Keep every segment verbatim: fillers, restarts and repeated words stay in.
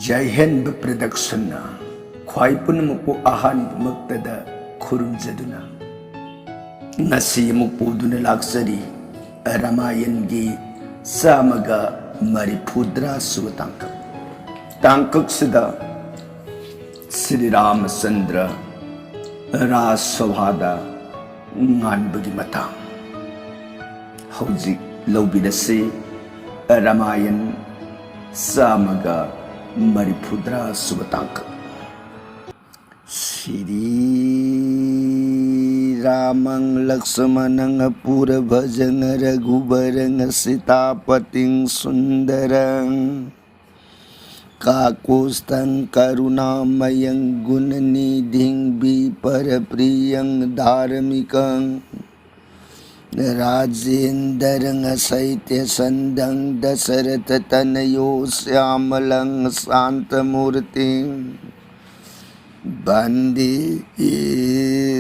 ꯖꯩ ꯍꯤꯟꯗ ꯄ꯭ꯔꯗꯛꯁꯟꯅ ꯈ꯭ꯋꯥꯏ ꯄꯨꯝꯅꯃꯛꯄꯨ ꯑꯍꯥꯟꯕꯃꯛꯇꯗ ꯈꯨꯔꯨꯝꯖꯗꯨꯅ, ꯉꯁꯤ ꯑꯃꯨꯛ ꯄꯨꯗꯨꯅ ꯂꯥꯛꯆꯔꯤ ꯔꯥꯃꯥꯌꯟꯒꯤ ꯆꯥꯝꯃꯒ ꯃꯔꯤꯐꯨꯇꯔꯥ ꯁꯨꯕ ꯇꯥꯡꯀꯛ꯫ ꯇꯥꯡꯀꯛꯁꯤꯗ ꯁ꯭ꯔꯤ ꯔꯥꯃꯆꯟꯗ꯭ꯔ ꯔꯥꯖꯁꯚꯥꯗ ꯉꯥꯟꯕꯒꯤ ꯃꯇꯥꯡ꯫ ꯍꯧꯖꯤꯛ ꯂꯧꯕꯤꯔꯁꯤ ꯔꯥꯃꯥꯌꯟ ꯆꯥꯝꯃꯒ ꯃꯔꯤꯐꯨꯇꯔꯥ ꯁꯨꯕ ꯇꯥꯡꯀꯛ꯫ ꯁ꯭ꯔꯤ ꯔꯥꯃꯪ ꯂꯛꯁꯃꯅꯪ ꯄꯨꯔꯚꯖꯪ ꯔꯘꯨꯕꯔꯪ ꯁꯤꯇꯥꯄꯇꯤꯡ ꯁꯨꯟꯗꯔꯪ ꯀꯥꯀꯨꯁ꯭ꯊꯪ ꯀꯔꯨꯅꯥꯃꯌꯪ ꯒꯨꯅꯅꯤꯙꯤꯡ ꯕꯤꯄꯔ ꯄ꯭ꯔꯤꯌꯪ ꯙꯥꯔꯃꯤꯀꯪ ꯔꯥꯖꯦꯟꯗ꯭ꯔꯪ ꯁꯩꯇ꯭ꯌ ꯁꯟꯙꯪ ꯗꯁꯔꯊ ꯇꯅꯌꯣ ꯁ꯭ꯌꯥꯃꯂꯪ ꯁꯥꯟꯇ ꯃꯨꯔꯇꯤꯡ ꯚꯟꯗꯦ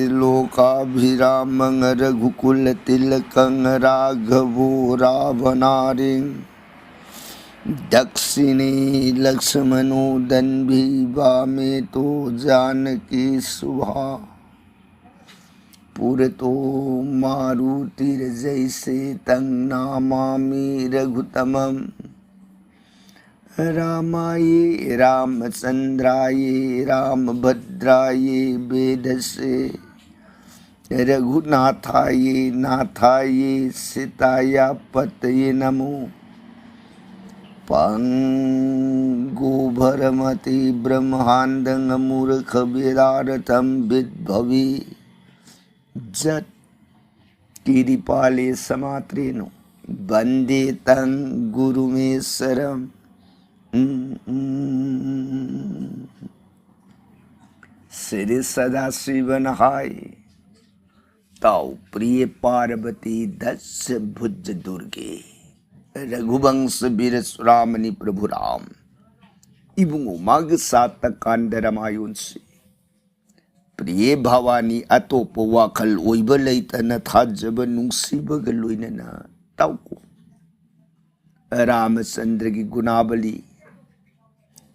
ꯂꯣꯀꯥꯚꯤꯔꯥꯃꯪ ꯔꯘꯨꯀꯨꯂ ꯇꯤꯂꯀꯪ ꯔꯥꯘꯕꯣ ꯔꯥꯚꯅꯥꯔꯤꯡ ꯗꯛꯁꯤꯅꯦ ꯂꯛꯁꯃꯅꯣ ꯗꯟꯚꯤ ꯚꯥꯃꯦ ꯇꯣ ꯖꯥꯅꯀꯤ ꯁꯨꯚꯥ ꯄꯨꯔꯇꯣ ꯃꯥꯔꯨꯇꯤꯔ ꯖꯩꯁꯦ ꯇꯪ ꯅꯃꯥꯃꯤ ꯔꯘꯨꯇꯃꯝ꯫ ꯔꯥꯃꯥꯌꯦ ꯔꯥꯃꯆꯟꯗ꯭ꯔꯥꯌꯦ ꯔꯥꯃꯚꯗ꯭ꯔꯥꯌꯦ ꯚꯦꯗꯁꯦ ꯔꯘꯨꯅꯥꯊꯥꯌꯦ ꯅꯥꯊꯥꯌꯦ ꯁꯤꯇꯥꯌꯥ ꯄꯇꯌꯦ ꯅꯃꯣ꯫ ꯄꯪ ꯒꯣ ꯚꯔꯃꯇꯤ ꯕ꯭ꯔꯍ꯭ꯃꯥꯟꯗꯪ ꯃꯨꯔꯈ ꯚꯦꯗꯥꯔꯊꯝ ꯚꯤꯗ꯭ꯚꯚꯤ ꯖꯠ ꯀꯤꯔꯤꯄꯥꯂꯦ ꯁꯃꯥꯇ꯭ꯔꯦꯅꯣ ꯚꯟꯗꯦ ꯇꯪ ꯒꯨꯔꯨꯃꯦꯁꯔꯝ꯫ ꯁ꯭ꯔꯤ ꯁꯗꯥꯁꯤꯕꯅ ꯍꯥꯏ, ꯇꯥꯎ ꯄ꯭ꯔꯤꯌꯦ ꯄꯥꯔꯕꯇꯤ ꯗꯁ ꯚꯨꯖ ꯗꯨꯔꯒꯦ ꯔꯘꯨꯕꯪꯁ ꯕꯤꯔ ꯁꯨꯔꯥꯃꯅꯤ ꯄ꯭ꯔꯚꯨ ꯔꯥꯝ꯫ ꯏꯕꯨꯡꯉꯣ, ꯃꯥꯒꯤ ꯁꯥꯇ ꯀꯥꯟꯗ ꯔꯥꯃꯥꯌꯟꯁꯤ ꯄ꯭ꯔꯤꯌꯦ ꯚꯋꯥꯅꯤ ꯑꯇꯣꯞꯄ ꯋꯥꯈꯜ ꯑꯣꯏꯕ ꯂꯩꯇꯅ ꯊꯥꯖꯕ ꯅꯨꯡꯁꯤꯕꯒ ꯂꯣꯏꯅꯅ ꯇꯥꯎꯀꯣ꯫ ꯔꯥꯃꯆꯟꯗ꯭ꯔꯒꯤ ꯒꯨꯅꯥꯕꯂꯤ,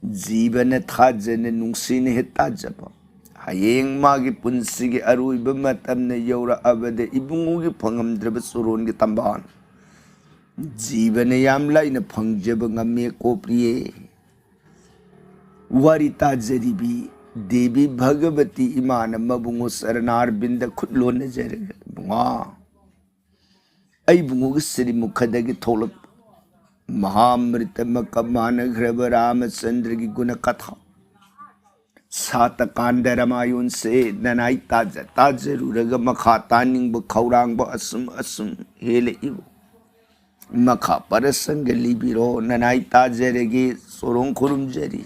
ꯖꯤꯕꯅ ꯊꯥꯖꯅ ꯅꯨꯡꯁꯤꯅ ꯍꯦꯛ ꯇꯥꯖꯕ, ꯍꯌꯦꯡ ꯃꯥꯒꯤ ꯄꯨꯟꯁꯤꯒꯤ ꯑꯔꯣꯏꯕ ꯃꯇꯝꯅ ꯌꯧꯔꯛꯑꯕꯗ ꯏꯕꯨꯡꯉꯣꯒꯤ ꯐꯪꯉꯝꯗ꯭ꯔꯕ ꯆꯣꯔꯣꯟꯒꯤ ꯇꯝꯕꯥꯟ ꯖꯤꯕꯅ ꯌꯥꯝ ꯂꯥꯏꯅ ꯐꯪꯖꯕ ꯉꯝꯃꯦ ꯀꯣ ꯄ꯭ꯔꯤꯌꯦ꯫ ꯋꯥꯔꯤ ꯇꯥꯖꯔꯤꯕꯤ ꯗꯦꯕꯤ ꯚꯒꯕꯇꯤ ꯏꯃꯥꯅ ꯃꯕꯨꯡꯉꯣ ꯆꯔꯅꯥꯔꯕꯤꯟꯗ ꯈꯨꯠ ꯂꯣꯟꯅꯖꯔꯒ, "ꯏꯕꯨꯡꯉꯣ, ꯑꯩ ꯏꯕꯨꯡꯉꯣꯒꯤ ꯁ꯭ꯔꯤꯃꯨꯈꯗꯒꯤ ꯊꯣꯛꯂꯛꯄ ꯃꯍꯥꯃ꯭ꯔꯤꯇ ꯃꯀ ꯃꯥꯟꯅꯈ꯭ꯔꯕ ꯔꯥꯃꯆꯟꯗ꯭ꯔꯒꯤ ꯒꯨꯅ ꯀꯊꯥ ꯁꯥꯇꯀꯥꯟꯗ ꯔꯃꯥꯌꯣꯟꯁꯦ ꯅꯅꯥꯏ ꯇꯥꯖ ꯇꯥꯖꯔꯨꯔꯒ ꯃꯈꯥ ꯇꯥꯅꯤꯡꯕ ꯈꯧꯔꯥꯡꯕ ꯑꯁꯨꯝ ꯑꯁꯨꯝ ꯍꯦꯜꯂꯛꯏꯕ꯫ ꯃꯈꯥ ꯄꯔꯁꯪꯒ ꯂꯤꯕꯤꯔꯣ, ꯅꯅꯥꯏ ꯇꯥꯖꯔꯒꯦ, ꯆꯣꯔꯣꯡ ꯈꯨꯔꯨꯝꯖꯔꯤ꯫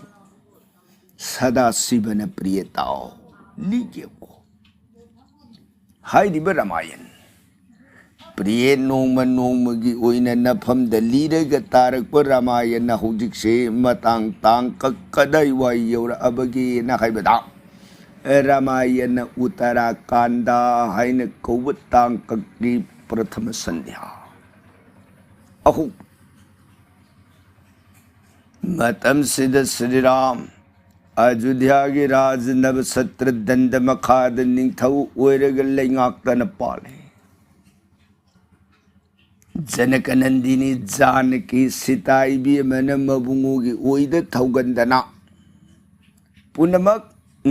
ꯁꯗꯥꯁꯤꯕꯅ ꯄ꯭ꯔꯤꯌꯦ ꯇꯥꯎ, ꯂꯤꯒꯦꯀꯣ꯫ ꯍꯥꯏꯔꯤꯕ ꯔꯥꯃꯥꯌꯟ ꯄ꯭ꯔꯤꯌꯦ ꯅꯣꯡꯃ ꯅꯣꯡꯃꯒꯤ ꯑꯣꯏꯅ ꯅꯐꯝꯗ ꯂꯤꯔꯒ ꯇꯥꯔꯛꯄ ꯔꯥꯃꯥꯌꯟꯅ ꯍꯧꯖꯤꯛꯁꯦ ꯃꯇꯥꯡ ꯇꯥꯡ ꯀꯛ ꯀꯗꯥꯏꯋꯥꯏ ꯌꯧꯔꯛꯑꯕꯒꯦꯅ ꯍꯥꯏꯕꯗ, ꯔꯥꯃꯥꯌꯟꯅ ꯎꯠꯇꯔꯥꯀꯥꯟꯗ ꯍꯥꯏꯅ ꯀꯧꯕ ꯇꯥꯡꯀꯛꯀꯤ ꯄ꯭ꯔꯊꯃ ꯁꯟꯙ꯭ꯌꯥ ꯑꯍꯨꯝ꯫ ꯃꯇꯝꯁꯤꯗ ꯁ꯭ꯔꯤꯔꯥꯝ ꯑꯌꯨꯙ꯭ꯌꯥꯒꯤ ꯔꯥꯖ ꯅꯕꯁꯇ꯭ꯔ ꯗꯟꯗ ꯃꯈꯥꯗ ꯅꯤꯡꯊꯧ ꯑꯣꯏꯔꯒ ꯂꯩꯉꯥꯛꯇꯅ ꯄꯥꯜꯂꯤ꯫ ꯖꯅꯀꯅꯟꯗꯤꯅꯤ ꯖꯥꯅꯀꯤ ꯁꯤꯇꯥ ꯏꯕꯦꯝꯃꯅ ꯃꯕꯨꯡꯉꯣꯒꯤ ꯑꯣꯏꯗ ꯊꯧꯒꯟꯗꯅ ꯄꯨꯝꯅꯃꯛ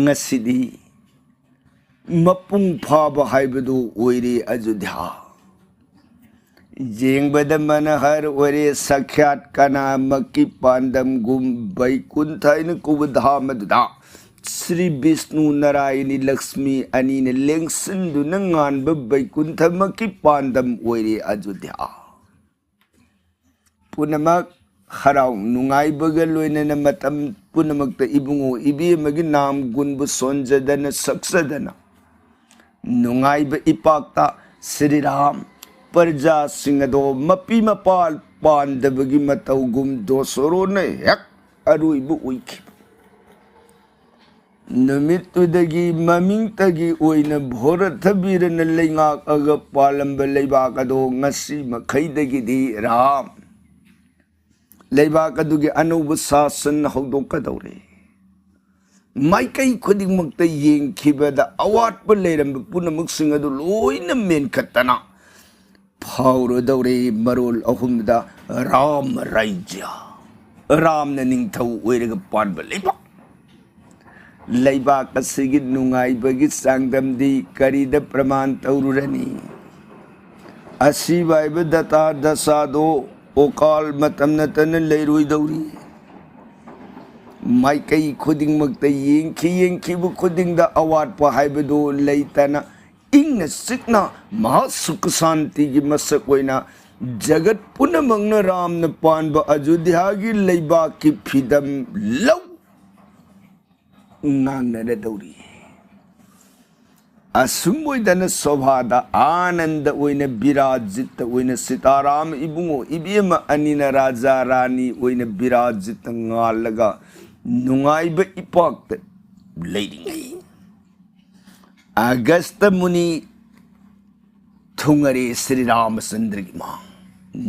ꯉꯁꯤꯗꯤ ꯃꯄꯨꯡ ꯐꯥꯕ ꯍꯥꯏꯕꯗꯨ ꯑꯣꯏꯔꯦ ꯑꯌꯨꯙ꯭ꯌꯥ꯫ ꯌꯦꯡꯕꯗ ꯃꯅꯍꯔ ꯑꯣꯏꯔꯦ, ꯁꯥꯈ꯭ꯌꯥꯠ ꯀꯅꯥꯃꯛꯀꯤ ꯄꯥꯟꯗꯝꯒꯨꯝ ꯕꯩꯀꯨꯟꯊ ꯍꯥꯏꯅ ꯀꯧꯕ ꯙꯥꯝ ꯑꯗꯨꯗ ꯁ꯭ꯔꯤ ꯕꯤꯁꯅꯨ ꯅꯥꯔꯥꯌꯅꯤ ꯂꯛꯁꯃꯤ ꯑꯅꯤꯅ ꯂꯦꯡꯁꯤꯟꯗꯨꯅ ꯉꯥꯟꯕ ꯕꯩꯀꯨꯟꯊꯃꯛꯀꯤ ꯄꯥꯟꯗꯝ ꯑꯣꯏꯔꯦ ꯑꯌꯨꯙ꯭ꯌꯥ꯫ ꯄꯨꯝꯅꯃꯛ ꯍꯔꯥꯎ ꯅꯨꯡꯉꯥꯏꯕꯒ ꯂꯣꯏꯅꯅ ꯃꯇꯝ ꯄꯨꯝꯅꯃꯛꯇ ꯏꯕꯨꯡꯉꯣ ꯏꯕꯦꯝꯃꯒꯤ ꯅꯥꯝ ꯒꯨꯟꯕꯨ ꯁꯣꯟꯖꯗꯅ ꯁꯛꯆꯗꯅ ꯅꯨꯡꯉꯥꯏꯕ ꯏꯄꯥꯛꯇ ꯁ꯭ꯔꯤꯔꯥꯝ ꯄ꯭ꯔꯖꯥꯁꯤꯡ ꯑꯗꯣ ꯃꯄꯤ ꯃꯄꯥ ꯄꯥꯟꯗꯕꯒꯤ ꯃꯇꯧꯒꯨꯝ ꯗꯣꯁꯣꯔꯣꯅ ꯍꯦꯛ ꯑꯔꯣꯏꯕ ꯑꯣꯏꯈꯤꯕ꯫ ꯅꯨꯃꯤꯠꯇꯨꯗꯒꯤ ꯃꯃꯤꯡꯇꯒꯤ ꯑꯣꯏꯅ ꯚꯣꯔꯊꯕꯤꯔꯅ ꯂꯩꯉꯥꯛꯑꯒ ꯄꯥꯜꯂꯝꯕ ꯂꯩꯕꯥꯛ ꯑꯗꯣ ꯉꯁꯤ ꯃꯈꯩꯗꯒꯤꯗꯤ ꯔꯥꯝ ꯂꯩꯕꯥꯛ ꯑꯗꯨꯒꯤ ꯑꯅꯧꯕ ꯁꯥꯁꯟ ꯍꯧꯗꯣꯛꯀꯗꯧꯔꯦ꯫ ꯃꯥꯏꯀꯩ ꯈꯨꯗꯤꯡꯃꯛꯇ ꯌꯦꯡꯈꯤꯕꯗ ꯑꯋꯥꯠꯄ ꯂꯩꯔꯝꯕ ꯄꯨꯝꯅꯃꯛꯁꯤꯡ ꯑꯗꯨ ꯂꯣꯏꯅ ꯃꯦꯟꯈꯠꯇꯅ ꯐꯥꯎꯔꯗꯧꯔꯦ꯫ ꯃꯔꯣꯜ ꯑꯍꯨꯝꯗ ꯔꯥꯝ ꯔꯥꯏꯖ꯭ꯌ, ꯔꯥꯝꯅ ꯅꯤꯡꯊꯧ ꯑꯣꯏꯔꯒ ꯄꯥꯟꯕ ꯂꯩꯕꯥꯛ꯫ ꯂꯩꯕꯥꯛ ꯑꯁꯤꯒꯤ ꯅꯨꯡꯉꯥꯏꯕꯒꯤ ꯆꯥꯡꯗꯝꯗꯤ ꯀꯔꯤꯗ ꯄ꯭ꯔꯃꯥꯟ ꯇꯧꯔꯨꯔꯅꯤ? ꯑꯁꯤꯕ ꯍꯥꯏꯕ ꯗꯇꯥ ꯗꯁꯥꯗꯣ ꯑꯣꯀꯥꯜ ꯃꯇꯝ ꯅꯠꯇꯅ ꯂꯩꯔꯣꯏꯗꯧꯔꯤ꯫ ꯃꯥꯏꯀꯩ ꯈꯨꯗꯤꯡꯃꯛꯇ ꯌꯦꯡꯈꯤ, ꯌꯦꯡꯈꯤꯕ ꯈꯨꯗꯤꯡꯗ ꯑꯋꯥꯠꯄ ꯍꯥꯏꯕꯗꯨ ꯂꯩꯇꯅ ꯏꯪꯅ ꯆꯤꯛꯅ ꯃꯍꯥꯁꯨꯈ ꯁꯥꯟꯇꯤꯒꯤ ꯃꯁꯛ ꯑꯣꯏꯅ ꯖꯒꯠ ꯄꯨꯝꯅꯃꯛꯅ ꯔꯥꯝꯅ ꯄꯥꯟꯕ ꯑꯌꯨꯙ꯭ꯌꯥꯒꯤ ꯂꯩꯕꯥꯛꯀꯤ ꯐꯤꯗꯝ ꯂꯧ ꯉꯥꯡꯅꯔꯗꯧꯔꯤ꯫ ꯑꯁꯨꯝ ꯑꯣꯏꯗꯅ ꯁꯣꯚꯥꯗ ꯑꯥꯅꯟꯗ ꯑꯣꯏꯅ ꯕꯤꯔꯥꯖꯤꯠꯇ ꯑꯣꯏꯅ ꯁꯤꯇꯥꯔꯥꯝ ꯏꯕꯨꯡꯉꯣ ꯏꯕꯦꯝꯃ ꯑꯅꯤꯅ ꯔꯥꯖꯥ ꯔꯥꯅꯤ ꯑꯣꯏꯅ ꯕꯤꯔꯥꯖꯤꯠꯇ ꯉꯥꯜꯂꯒ ꯅꯨꯡꯉꯥꯏꯕ ꯏꯄꯥꯛꯇ ꯂꯩꯔꯤꯉꯩ, ꯑꯒꯁꯇ ꯃꯨꯅꯤ ꯊꯨꯡꯉꯔꯦ ꯁ꯭ꯔꯤ ꯔꯥꯃꯆꯟꯗ꯭ꯔꯒꯤ ꯃꯥꯡ꯫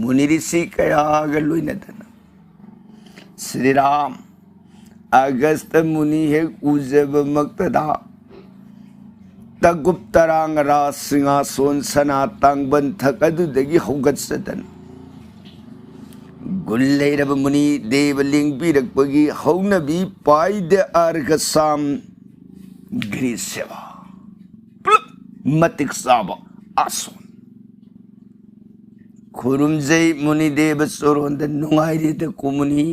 ꯃꯨꯅꯤ ꯔꯤꯁꯤ ꯀꯌꯥꯒ ꯂꯣꯏꯅꯗꯅ ꯁ꯭ꯔꯤ ꯔꯥꯝ ꯑꯒꯁꯇ ꯃꯨꯅꯤ ꯍꯦꯛ ꯎꯖꯕꯃꯛꯇꯗ ꯇꯒꯨꯞ ꯇꯔꯥꯡ ꯔꯥꯖ ꯁꯤꯡꯍꯥꯁꯣꯟ ꯁꯅꯥ ꯇꯥꯡꯕꯟ ꯊꯛ ꯑꯗꯨꯗꯒꯤ ꯍꯧꯒꯠꯆꯗꯅ ꯒꯨꯟ ꯂꯩꯔꯕ ꯃꯨꯅꯤ ꯗꯦꯕ ꯂꯦꯡꯕꯤꯔꯛꯄꯒꯤ ꯍꯧꯅꯕꯤ ꯄꯥꯏꯗ ꯑꯔꯒꯁꯥꯝ ꯒ꯭ꯔꯤ ꯁꯦꯕꯥ ꯄꯨꯂꯞ ꯃꯇꯤꯛ ꯆꯥꯕ ꯑꯥꯁꯣꯟ꯫ ꯈꯨꯔꯨꯝꯖꯩ ꯃꯨꯅꯤꯗꯦꯕ ꯆꯣꯔꯣꯟꯗ ꯅꯨꯡꯉꯥꯏꯔꯦꯗ ꯀꯨꯃꯨꯅꯤ꯫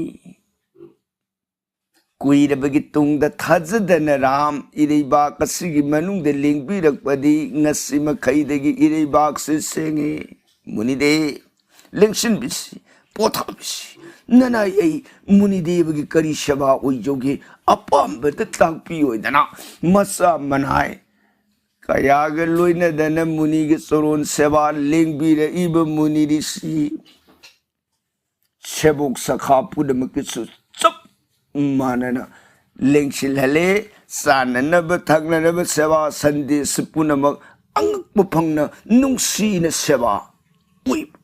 ꯀꯨꯏꯔꯕꯒꯤ ꯇꯨꯡꯗ ꯊꯥꯖꯗꯅ ꯔꯥꯝ ꯏꯔꯩꯕꯥꯛ ꯑꯁꯤꯒꯤ ꯃꯅꯨꯡꯗ ꯂꯦꯡꯕꯤꯔꯛꯄꯗꯤ ꯉꯁꯤ ꯃꯈꯩꯗꯒꯤ ꯏꯔꯩꯕꯥꯛꯁꯤ ꯁꯦꯡꯉꯦ꯫ ꯃꯨꯅꯤꯗꯦ, ꯂꯦꯡꯁꯤꯟꯕꯤꯁꯤ, ꯄꯣꯊꯥꯕꯤꯁꯤ꯫ ꯅꯅꯥꯏ ꯑꯩ ꯃꯨꯅꯤꯗꯦꯕꯒꯤ ꯀꯔꯤ ꯁꯦꯕꯥ ꯑꯣꯏꯖꯧꯒꯦ? ꯑꯄꯥꯝꯕꯗ ꯇꯥꯛꯄꯤꯌꯣꯗꯅ ꯃꯆꯥ ꯃꯅꯥꯏ ꯀꯌꯥꯒ ꯂꯣꯏꯅꯗꯅ ꯃꯨꯅꯤꯒꯤ ꯆꯣꯔꯣꯟ ꯁꯦꯕꯥ ꯂꯦꯡꯕꯤꯔꯛꯏꯕ ꯃꯨꯅꯤ ꯔꯤꯁꯤ ꯁꯦꯕꯣꯛ ꯁꯈꯥ ꯄꯨꯝꯅꯃꯛꯀꯤꯁꯨ ꯆꯞ ꯃꯥꯟꯅꯅ ꯂꯦꯡꯁꯤꯜꯍꯜꯂꯦ꯫ ꯆꯥꯅꯅꯕ ꯊꯛꯅꯅꯕ ꯁꯦꯕꯥ ꯁꯟꯗꯦꯁ ꯄꯨꯝꯅꯃꯛ ꯑꯉꯛꯄ ꯐꯪꯅ ꯅꯨꯡꯁꯤꯅ ꯁꯦꯕꯥ ꯑꯣꯏꯕ꯫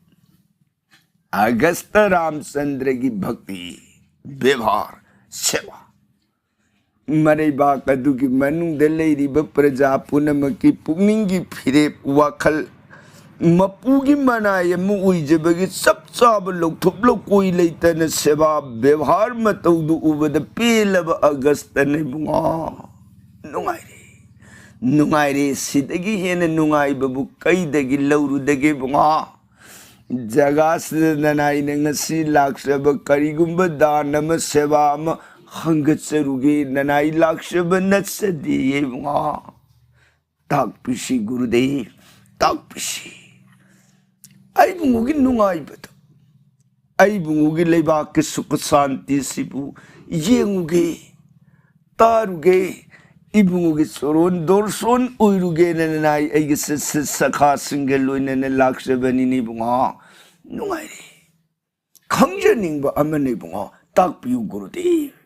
ꯑꯒꯁꯇ ꯔꯥꯝꯆꯟꯗ꯭ꯔꯒꯤ ꯚꯛꯇꯤ, ꯕꯦꯕꯥꯔ, ꯁꯦꯕꯥ꯫ ꯃꯔꯩꯕꯥꯛ ꯑꯗꯨꯒꯤ ꯃꯅꯨꯡꯗ ꯂꯩꯔꯤꯕ ꯄ꯭ꯔꯖꯥ ꯄꯨꯝꯅꯃꯛꯀꯤ ꯄꯨꯛꯅꯤꯡꯒꯤ ꯐꯤꯔꯦꯞ, ꯋꯥꯈꯜ, ꯃꯄꯨꯒꯤ ꯃꯅꯥꯏ ꯑꯃ ꯑꯣꯏꯖꯕꯒꯤ ꯆꯞ ꯆꯥꯕ ꯂꯧꯊꯣꯛ ꯂꯧꯀꯣꯏ ꯂꯩꯇꯅ ꯁꯦꯕꯥ ꯕꯦꯕꯥꯔ ꯃꯇꯧꯗꯨ ꯎꯕꯗ ꯄꯦꯜꯂꯕ ꯑꯒꯁꯇꯅ ꯏꯕꯨꯡꯉꯣ꯫ ꯅꯨꯡꯉꯥꯏꯔꯦ, ꯅꯨꯡꯉꯥꯏꯔꯦ, ꯁꯤꯗꯒꯤ ꯍꯦꯟꯅ ꯅꯨꯡꯉꯥꯏꯕꯕꯨ ꯀꯩꯗꯒꯤ ꯂꯧꯔꯨꯗꯒꯦ ꯏꯕꯨꯡꯉꯣ? ꯖꯒꯥꯁꯤꯗ ꯅꯅꯥꯏꯅ ꯉꯁꯤ ꯂꯥꯛꯆꯕ ꯀꯔꯤꯒꯨꯝꯕ ꯗꯥꯟ ꯑꯃ, ꯁꯦꯕꯥ ꯑꯃ ꯍꯪꯒꯠꯆꯔꯨꯒꯦ, ꯅꯅꯥꯏ ꯂꯥꯛꯆꯕ ꯅꯠꯆꯗꯦ ꯏꯕꯨꯡꯉꯣ꯫ ꯇꯥꯛꯄꯤꯁꯤ ꯒꯨꯔꯨꯗꯦꯕ, ꯇꯥꯛꯄꯤꯁꯤ꯫ ꯑꯩ ꯏꯕꯨꯡꯉꯣꯒꯤ ꯅꯨꯡꯉꯥꯏꯕꯗꯣ, ꯑꯩ ꯏꯕꯨꯡꯉꯣꯒꯤ ꯂꯩꯕꯥꯛꯀꯤ ꯁꯨꯈ ꯁꯥꯟꯇꯤꯁꯤꯕꯨ ꯌꯦꯡꯉꯨꯒꯦ, ꯇꯥꯔꯨꯒꯦ, ꯏꯕꯨꯡꯉꯣꯒꯤ ꯆꯣꯔꯣꯟ ꯗꯣꯔꯁꯣꯟ ꯑꯣꯏꯔꯨꯒꯦꯅ ꯅꯅꯥꯏ ꯑꯩꯒꯤ ꯁ-, ꯁ-, ꯁꯈꯥꯁꯤꯡꯒ ꯂꯣꯏꯅꯅ ꯂꯥꯛꯆꯕꯅꯤꯅꯦ ꯏꯕꯨꯡꯉꯣ꯫ ꯅꯨꯡꯉꯥꯏꯔꯦ꯫ ꯈꯪꯖꯅꯤꯡꯕ ꯑꯃꯅ ꯏꯕꯨꯡꯉꯣ, ꯇꯥꯛꯄꯤꯌꯨ ꯒꯨꯔꯨꯗꯦꯕ꯫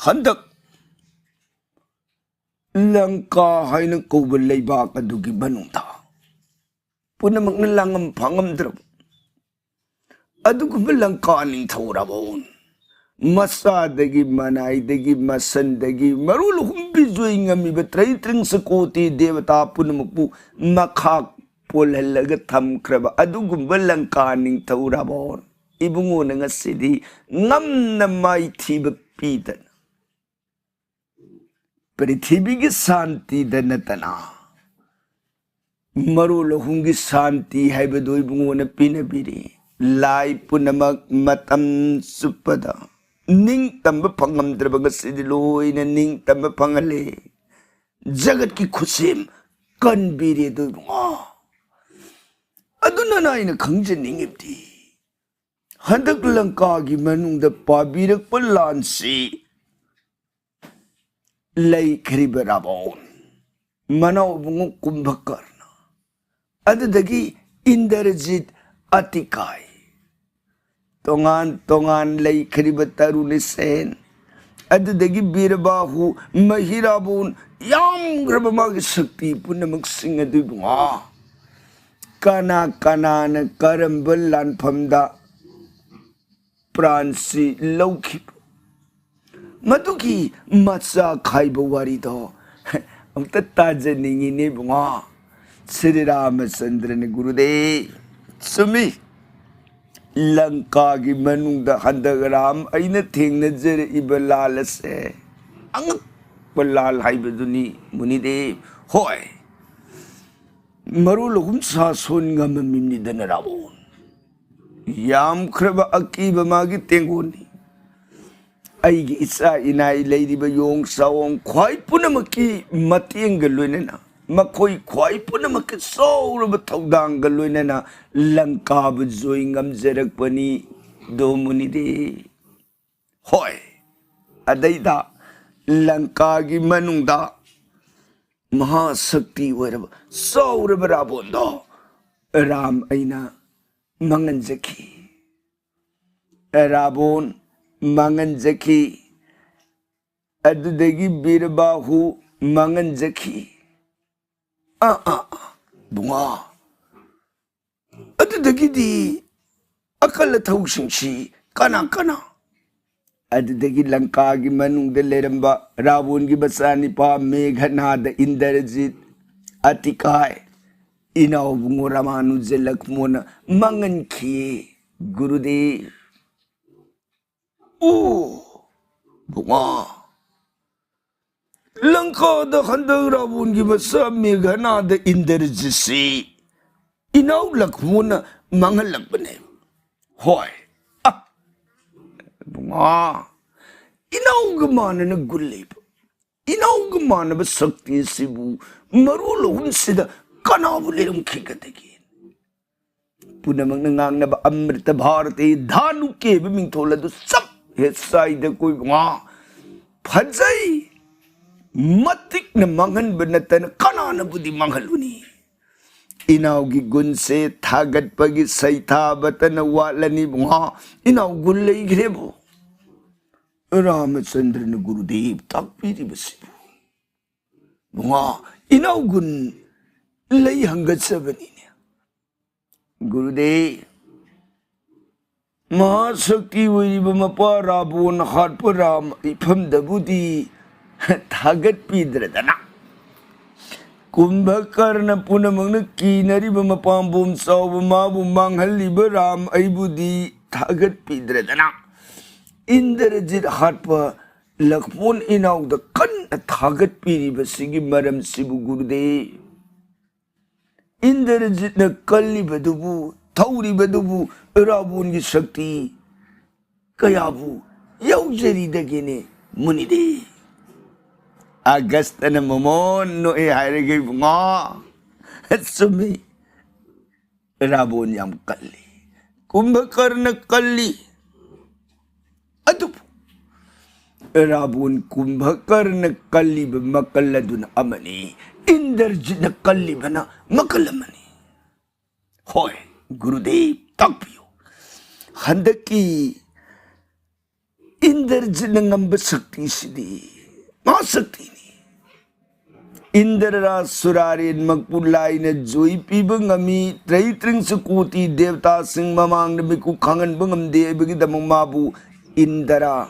ꯍꯟꯗꯛ ꯂꯪꯀꯥ ꯍꯥꯏꯅ ꯀꯧꯕ ꯂꯩꯕꯥꯛ ꯑꯗꯨꯒꯤ ꯃꯅꯨꯡꯗ ꯄꯨꯝꯅꯃꯛꯅ ꯂꯥꯡꯉꯝ ꯐꯥꯡꯉꯝꯗ꯭ꯔꯕ ꯑꯗꯨꯒꯨꯝꯕ ꯂꯪꯀꯥ ꯅꯤꯡꯊꯧ ꯔꯥꯕꯣꯟ, ꯃꯆꯥꯗꯒꯤ ꯃꯅꯥꯏꯗꯒꯤ ꯃꯁꯟꯗꯒꯤ ꯃꯔꯣꯜ ꯑꯍꯨꯝ ꯕꯤꯖꯣꯏ ꯉꯝꯃꯤꯕ ꯇ꯭ꯔꯩꯇ꯭ꯔꯤꯡꯁ ꯀꯣꯇꯤ ꯗꯦꯕꯇꯥ ꯄꯨꯝꯅꯃꯛꯄꯨ ꯃꯈꯥ ꯄꯣꯜꯍꯜꯂꯒ ꯊꯝꯈ꯭ꯔꯕ ꯑꯗꯨꯒꯨꯝꯕ ꯂꯪꯀꯥ ꯅꯤꯡꯊꯧ ꯔꯥꯕꯣꯟ ꯏꯕꯨꯡꯉꯣꯅ ꯉꯁꯤꯗꯤ ꯉꯝꯅ ꯃꯥꯏꯊꯤꯕ ꯄꯤꯗꯅ ꯄ꯭ꯔꯤꯊꯤꯕꯤꯒꯤ ꯁꯥꯟꯇꯤꯗ ꯅꯠꯇꯅ ꯃꯔꯣꯜ ꯑꯍꯨꯝꯒꯤ ꯁꯥꯟꯇꯤ ꯍꯥꯏꯕꯗꯨ ꯏꯕꯨꯡꯉꯣꯅ ꯄꯤꯅꯕꯤꯔꯤ꯫ ꯂꯥꯏ ꯄꯨꯝꯅꯃꯛ ꯃꯇꯝ ꯆꯨꯞꯄꯗ ꯅꯤꯡꯇꯝꯕ ꯐꯪꯉꯝꯗ꯭ꯔꯕ ꯉꯁꯤꯗꯤ ꯂꯣꯏꯅ ꯅꯤꯡꯇꯝꯕ ꯐꯪꯍꯜꯂꯦ꯫ ꯖꯒꯠꯀꯤ ꯈꯨꯠꯁꯦꯝ ꯀꯟꯕꯤꯔꯦ ꯑꯗꯨ ꯏꯕꯨꯡꯉꯣ꯫ ꯑꯗꯨꯅ ꯑꯩꯅ ꯈꯪꯖꯅꯤꯡꯉꯤꯕꯗꯤ, ꯍꯟꯗꯛ ꯂꯪꯀꯥꯒꯤ ꯃꯅꯨꯡꯗ ꯄꯥꯕꯤꯔꯛꯄ ꯂꯥꯟꯁꯤ ꯂꯩꯈ꯭ꯔꯤꯕ ꯔꯥꯕꯣꯟ, ꯃꯅꯥꯎ ꯏꯕꯨꯡꯉꯣ ꯀꯨꯝꯚꯀꯔꯅ, ꯑꯗꯨꯗꯒꯤ ꯏꯟꯗ꯭ꯔꯖꯤꯠ, ꯑꯇꯤꯀꯥꯏ, ꯇꯣꯉꯥꯟ ꯇꯣꯉꯥꯟ ꯂꯩꯈ꯭ꯔꯤꯕ ꯇꯔꯨꯅꯤꯁꯦꯟ, ꯑꯗꯨꯗꯒꯤ ꯕꯤꯔꯕꯥꯍꯨ, ꯃꯍꯤꯔꯥꯕꯣꯟ, ꯌꯥꯝꯈ꯭ꯔꯕ ꯃꯥꯒꯤ ꯁꯛꯇꯤ ꯄꯨꯝꯅꯃꯛꯁꯤꯡ ꯑꯗꯨ ꯏꯕꯨꯡꯉꯣ, ꯀꯅꯥ ꯀꯅꯥꯅ ꯀꯔꯝꯕ ꯂꯥꯟꯐꯝꯗ ꯄ꯭ꯔꯥꯟꯁꯤ ꯂꯧꯈꯤꯕ, ꯃꯗꯨꯒꯤ ꯃꯆꯥ ꯈꯥꯏꯕ ꯋꯥꯔꯤꯗꯣ ꯑꯝꯇ ꯇꯥꯖꯅꯤꯡꯉꯤꯅꯦ ꯏꯕꯨꯡꯉꯣ꯫ ꯁ꯭ꯔꯤ ꯔꯥꯃꯆꯟꯗ꯭ꯔꯅ ꯒꯨꯔꯨꯗꯦꯕ꯫ ꯆꯨꯝꯃꯤ, ꯂꯪꯀꯥꯒꯤ ꯃꯅꯨꯡꯗ ꯍꯟꯗꯛ ꯔꯥꯝ ꯑꯩꯅ ꯊꯦꯡꯅꯖꯔꯛꯏꯕ ꯂꯥꯜ ꯑꯁꯦ ꯑꯉꯛꯄ ꯂꯥꯜ ꯍꯥꯏꯕꯗꯨꯅꯤ ꯃꯨꯅꯤꯗꯦꯕ꯫ ꯍꯣꯏ, ꯃꯔꯣꯜ ꯑꯍꯨꯝ ꯁꯥꯁꯣꯟ ꯉꯝꯃꯝꯃꯤꯕꯅꯤꯗꯅ ꯔꯥꯕꯣꯟ꯫ ꯌꯥꯝꯈ꯭ꯔꯕ ꯑꯀꯤꯕ ꯃꯥꯒꯤ ꯇꯦꯡꯒꯣꯟꯅꯤ꯫ ꯑꯩꯒꯤ ꯏꯆꯥ ꯏꯅꯥꯏ ꯂꯩꯔꯤꯕ ꯌꯣꯡ ꯆꯥꯋꯣꯡ ꯈ꯭ꯋꯥꯏ ꯄꯨꯝꯅꯃꯛꯀꯤ ꯃꯇꯦꯡꯒ ꯂꯣꯏꯅꯅ, ꯃꯈꯣꯏ ꯈ꯭ꯋꯥꯏ ꯄꯨꯝꯅꯃꯛꯀꯤ ꯆꯥꯎꯔꯕ ꯊꯧꯗꯥꯡꯒ ꯂꯣꯏꯅꯅ ꯂꯪꯀꯥꯕꯨ ꯖꯣꯏ ꯉꯝꯖꯔꯛꯄꯅꯤ꯫ ꯗꯣꯃꯨꯅꯤꯗꯤ꯫ ꯍꯣꯏ, ꯑꯗꯩꯗ ꯂꯪꯀꯥꯒꯤ ꯃꯅꯨꯡꯗ ꯃꯍꯥꯁꯛꯇꯤ ꯑꯣꯏꯔꯕ ꯆꯥꯎꯔꯕ ꯔꯥꯕꯣꯟꯗꯣ ꯔꯥꯝ ꯑꯩꯅ ꯃꯥꯡꯍꯟꯖꯈꯤ꯫ ꯔꯥꯕꯣꯟ ꯃꯥꯡꯍꯟꯖꯈꯤ꯫ ꯑꯗꯨꯗꯒꯤ ꯕꯤꯔꯕꯥꯍꯨ ꯃꯥꯡꯍꯟꯖꯈꯤ꯫ ꯑꯥ, ꯑꯥ, ꯑꯥ, ꯕꯨꯡꯉꯣ꯫ ꯑꯗꯨꯗꯒꯤꯗꯤ ꯑꯀꯜ ꯑꯊꯧꯁꯤꯡꯁꯤ ꯀꯅꯥ ꯀꯅꯥ? ꯑꯗꯨꯗꯒꯤ ꯂꯪꯀꯥꯒꯤ ꯃꯅꯨꯡꯗ ꯂꯩꯔꯝꯕ ꯔꯥꯕꯣꯟꯒꯤ ꯃꯆꯥꯅꯤꯄꯥ ꯃꯦꯘꯅꯥꯗ, ꯏꯟꯗ꯭ꯔꯖꯤꯠ, ꯑꯇꯤꯀꯥꯏ, ꯏꯅꯥꯎꯕꯨꯡꯉꯣ ꯔꯥꯃꯥꯅꯨꯖ ꯂꯛꯃꯣꯟꯅ ꯃꯥꯡꯍꯟꯈꯤ, ꯒꯨꯔꯨꯗꯦꯕ꯫ ꯑꯣ, ꯕꯨꯡꯉꯣ, ꯂꯪꯀꯥꯗ ꯍꯟꯗꯛ ꯔꯥꯕꯣꯟꯒꯤ ꯃꯆꯥ ꯃꯦꯘꯅꯥꯗ, ꯏꯟꯗ꯭ꯔꯖꯤꯠꯁꯤ ꯏꯅꯥꯎ ꯂꯛꯃꯣꯟꯅ ꯃꯥꯡꯍꯜꯂꯛꯄꯅꯦ꯫ ꯍꯣꯏ꯫ ꯑ, ꯕꯨꯡꯉꯣ, ꯏꯅꯥꯎꯒ ꯃꯥꯟꯅꯅ ꯒꯨꯟ ꯂꯩꯕ, ꯏꯅꯥꯎꯒ ꯃꯥꯟꯅꯕ ꯁꯛꯇꯤ ꯑꯁꯤꯕꯨ ꯃꯔꯣꯜ ꯑꯍꯨꯝꯁꯤꯗ ꯀꯅꯥꯕꯨ ꯂꯩꯔꯝꯈꯤꯒꯗꯒꯦ? ꯄꯨꯝꯅꯃꯛꯅ ꯉꯥꯡꯅꯕ ꯑꯃ꯭ꯔꯤꯇ ꯚꯥꯔꯇꯤ ꯙꯥꯅꯨ ꯀꯦꯕ ꯃꯤꯡꯊꯣꯜ ꯑꯗꯨ ꯆꯞ ꯍꯦꯛ ꯆꯥꯏꯗ ꯀꯣꯏꯕ ꯉꯥ꯫ ꯐꯖꯩ, ꯃꯇꯤꯛꯅ ꯃꯥꯡꯍꯟꯕ ꯅꯠꯇꯅ ꯀꯅꯥꯅꯕꯨꯗꯤ ꯃꯥꯡꯍꯜꯂꯨꯅꯤ? ꯏꯅꯥꯎꯒꯤ ꯒꯨꯟꯁꯦ ꯊꯥꯒꯠꯄꯒꯤ ꯁꯩꯊꯥꯕꯇꯅ ꯋꯥꯠꯂꯅꯤ ꯕꯨꯡꯉꯣ꯫ ꯏꯅꯥꯎ ꯒꯨꯟ ꯂꯩꯈ꯭ꯔꯦꯕꯨ꯫ ꯔꯥꯃꯆꯟꯗ꯭ꯔꯅ ꯒꯨꯔꯨꯗꯦꯕ ꯇꯥꯛꯄꯤꯔꯤꯕꯁꯤꯕꯨ꯫ ꯕꯨꯡꯉꯣ, ꯏꯅꯥꯎ ꯒꯨꯟ ꯂꯩ ꯍꯪꯒꯠꯆꯕꯅꯤꯅꯦ꯫ ꯒꯨꯔꯨꯗꯦ, ꯃꯍꯥꯁꯛꯇꯤ ꯑꯣꯏꯔꯤꯕ ꯃꯄꯥ ꯔꯥꯕꯣꯟ ꯍꯥꯠꯄ ꯔꯥꯝ ꯏꯐꯝꯗꯕꯨꯗꯤ ꯊꯥꯒꯠꯄꯤꯗ꯭ꯔꯗꯅ, ꯀꯨꯝꯚꯀꯔꯅ ꯄꯨꯝꯅꯃꯛꯅ ꯀꯤꯅꯔꯤꯕ ꯃꯄꯥꯝꯕꯣꯝ ꯆꯥꯎꯕ ꯃꯥꯕꯨ ꯃꯥꯡꯍꯜꯂꯤꯕ ꯔꯥꯝ ꯑꯩꯕꯨꯗꯤ ꯊꯥꯒꯠꯄꯤꯗ꯭ꯔꯗꯅ, ꯏꯟꯗ꯭ꯔꯖꯤꯠ ꯍꯥꯠꯄ ꯂꯛꯃꯣꯟ ꯏꯅꯥꯎꯗ ꯀꯟꯅ ꯊꯥꯒꯠꯄꯤꯔꯤꯕꯁꯤꯒꯤ ꯃꯔꯝꯁꯤꯕꯨ ꯒꯨꯔꯨꯗꯦ, ꯏꯟꯗ꯭ꯔꯖꯤꯠꯅ ꯀꯜꯂꯤꯕꯗꯨꯕꯨ, ꯊꯧꯔꯤꯕꯗꯨꯕꯨ ꯔꯥꯕꯣꯟꯒꯤ ꯁꯛꯇꯤ ꯀꯌꯥꯕꯨ ꯌꯧꯖꯔꯤꯗꯒꯦꯅꯦ ꯃꯨꯅꯤꯗꯦ? ꯑꯒꯁꯇꯅ ꯃꯃꯣꯟ ꯅꯣꯛꯑꯦ ꯍꯥꯏꯔꯒ ꯏꯕꯨꯡꯉꯣ꯫ ꯆꯨꯝꯃꯤ꯫ ꯔꯥꯕꯣꯟ ꯌꯥꯝ ꯀꯜꯂꯤ꯫ ꯀꯨꯝꯚꯀꯔꯅ ꯀꯜꯂꯤ꯫ ꯑꯗꯨꯕꯨ ꯔꯥꯕꯣꯟ ꯀꯨꯝꯚꯀꯔꯅ ꯀꯜꯂꯤꯕ ꯃꯀꯜ ꯑꯗꯨꯅ ꯑꯃꯅꯤ, ꯏꯟꯗ꯭ꯔꯖꯤꯠꯅ ꯀꯜꯂꯤꯕꯅ ꯃꯀꯜ ꯑꯃꯅꯤ꯫ ꯍꯣꯏ, ꯒꯨꯔꯨꯗꯦꯕ ꯇꯥꯛꯄꯤꯌꯨ꯫ ꯍꯟꯗꯛꯀꯤ ꯏꯟꯗ꯭ꯔꯖꯤꯠꯅ ꯉꯝꯕ ꯁꯛꯇꯤꯁꯤꯗꯤ ꯃꯍꯥꯁꯛꯇꯤꯅꯤ꯫ ꯏꯟꯗ꯭ꯔ ꯁꯨꯔꯥꯔꯦꯟꯃꯛꯄꯨ ꯂꯥꯏꯅ ꯖꯣꯏ ꯄꯤꯕ ꯉꯝꯃꯤ, ꯇ꯭ꯔꯩꯇ꯭ꯔꯤꯡꯁ ꯀꯣꯇꯤ ꯗꯦꯕꯇꯥꯁꯤꯡ ꯃꯃꯥꯡꯗ ꯃꯤꯀꯨꯞ ꯈꯥꯡꯍꯟꯕ ꯉꯝꯗꯦ ꯍꯥꯏꯕꯒꯤꯗꯃꯛ ꯃꯥꯕꯨ ꯏꯟꯗ꯭ꯔ,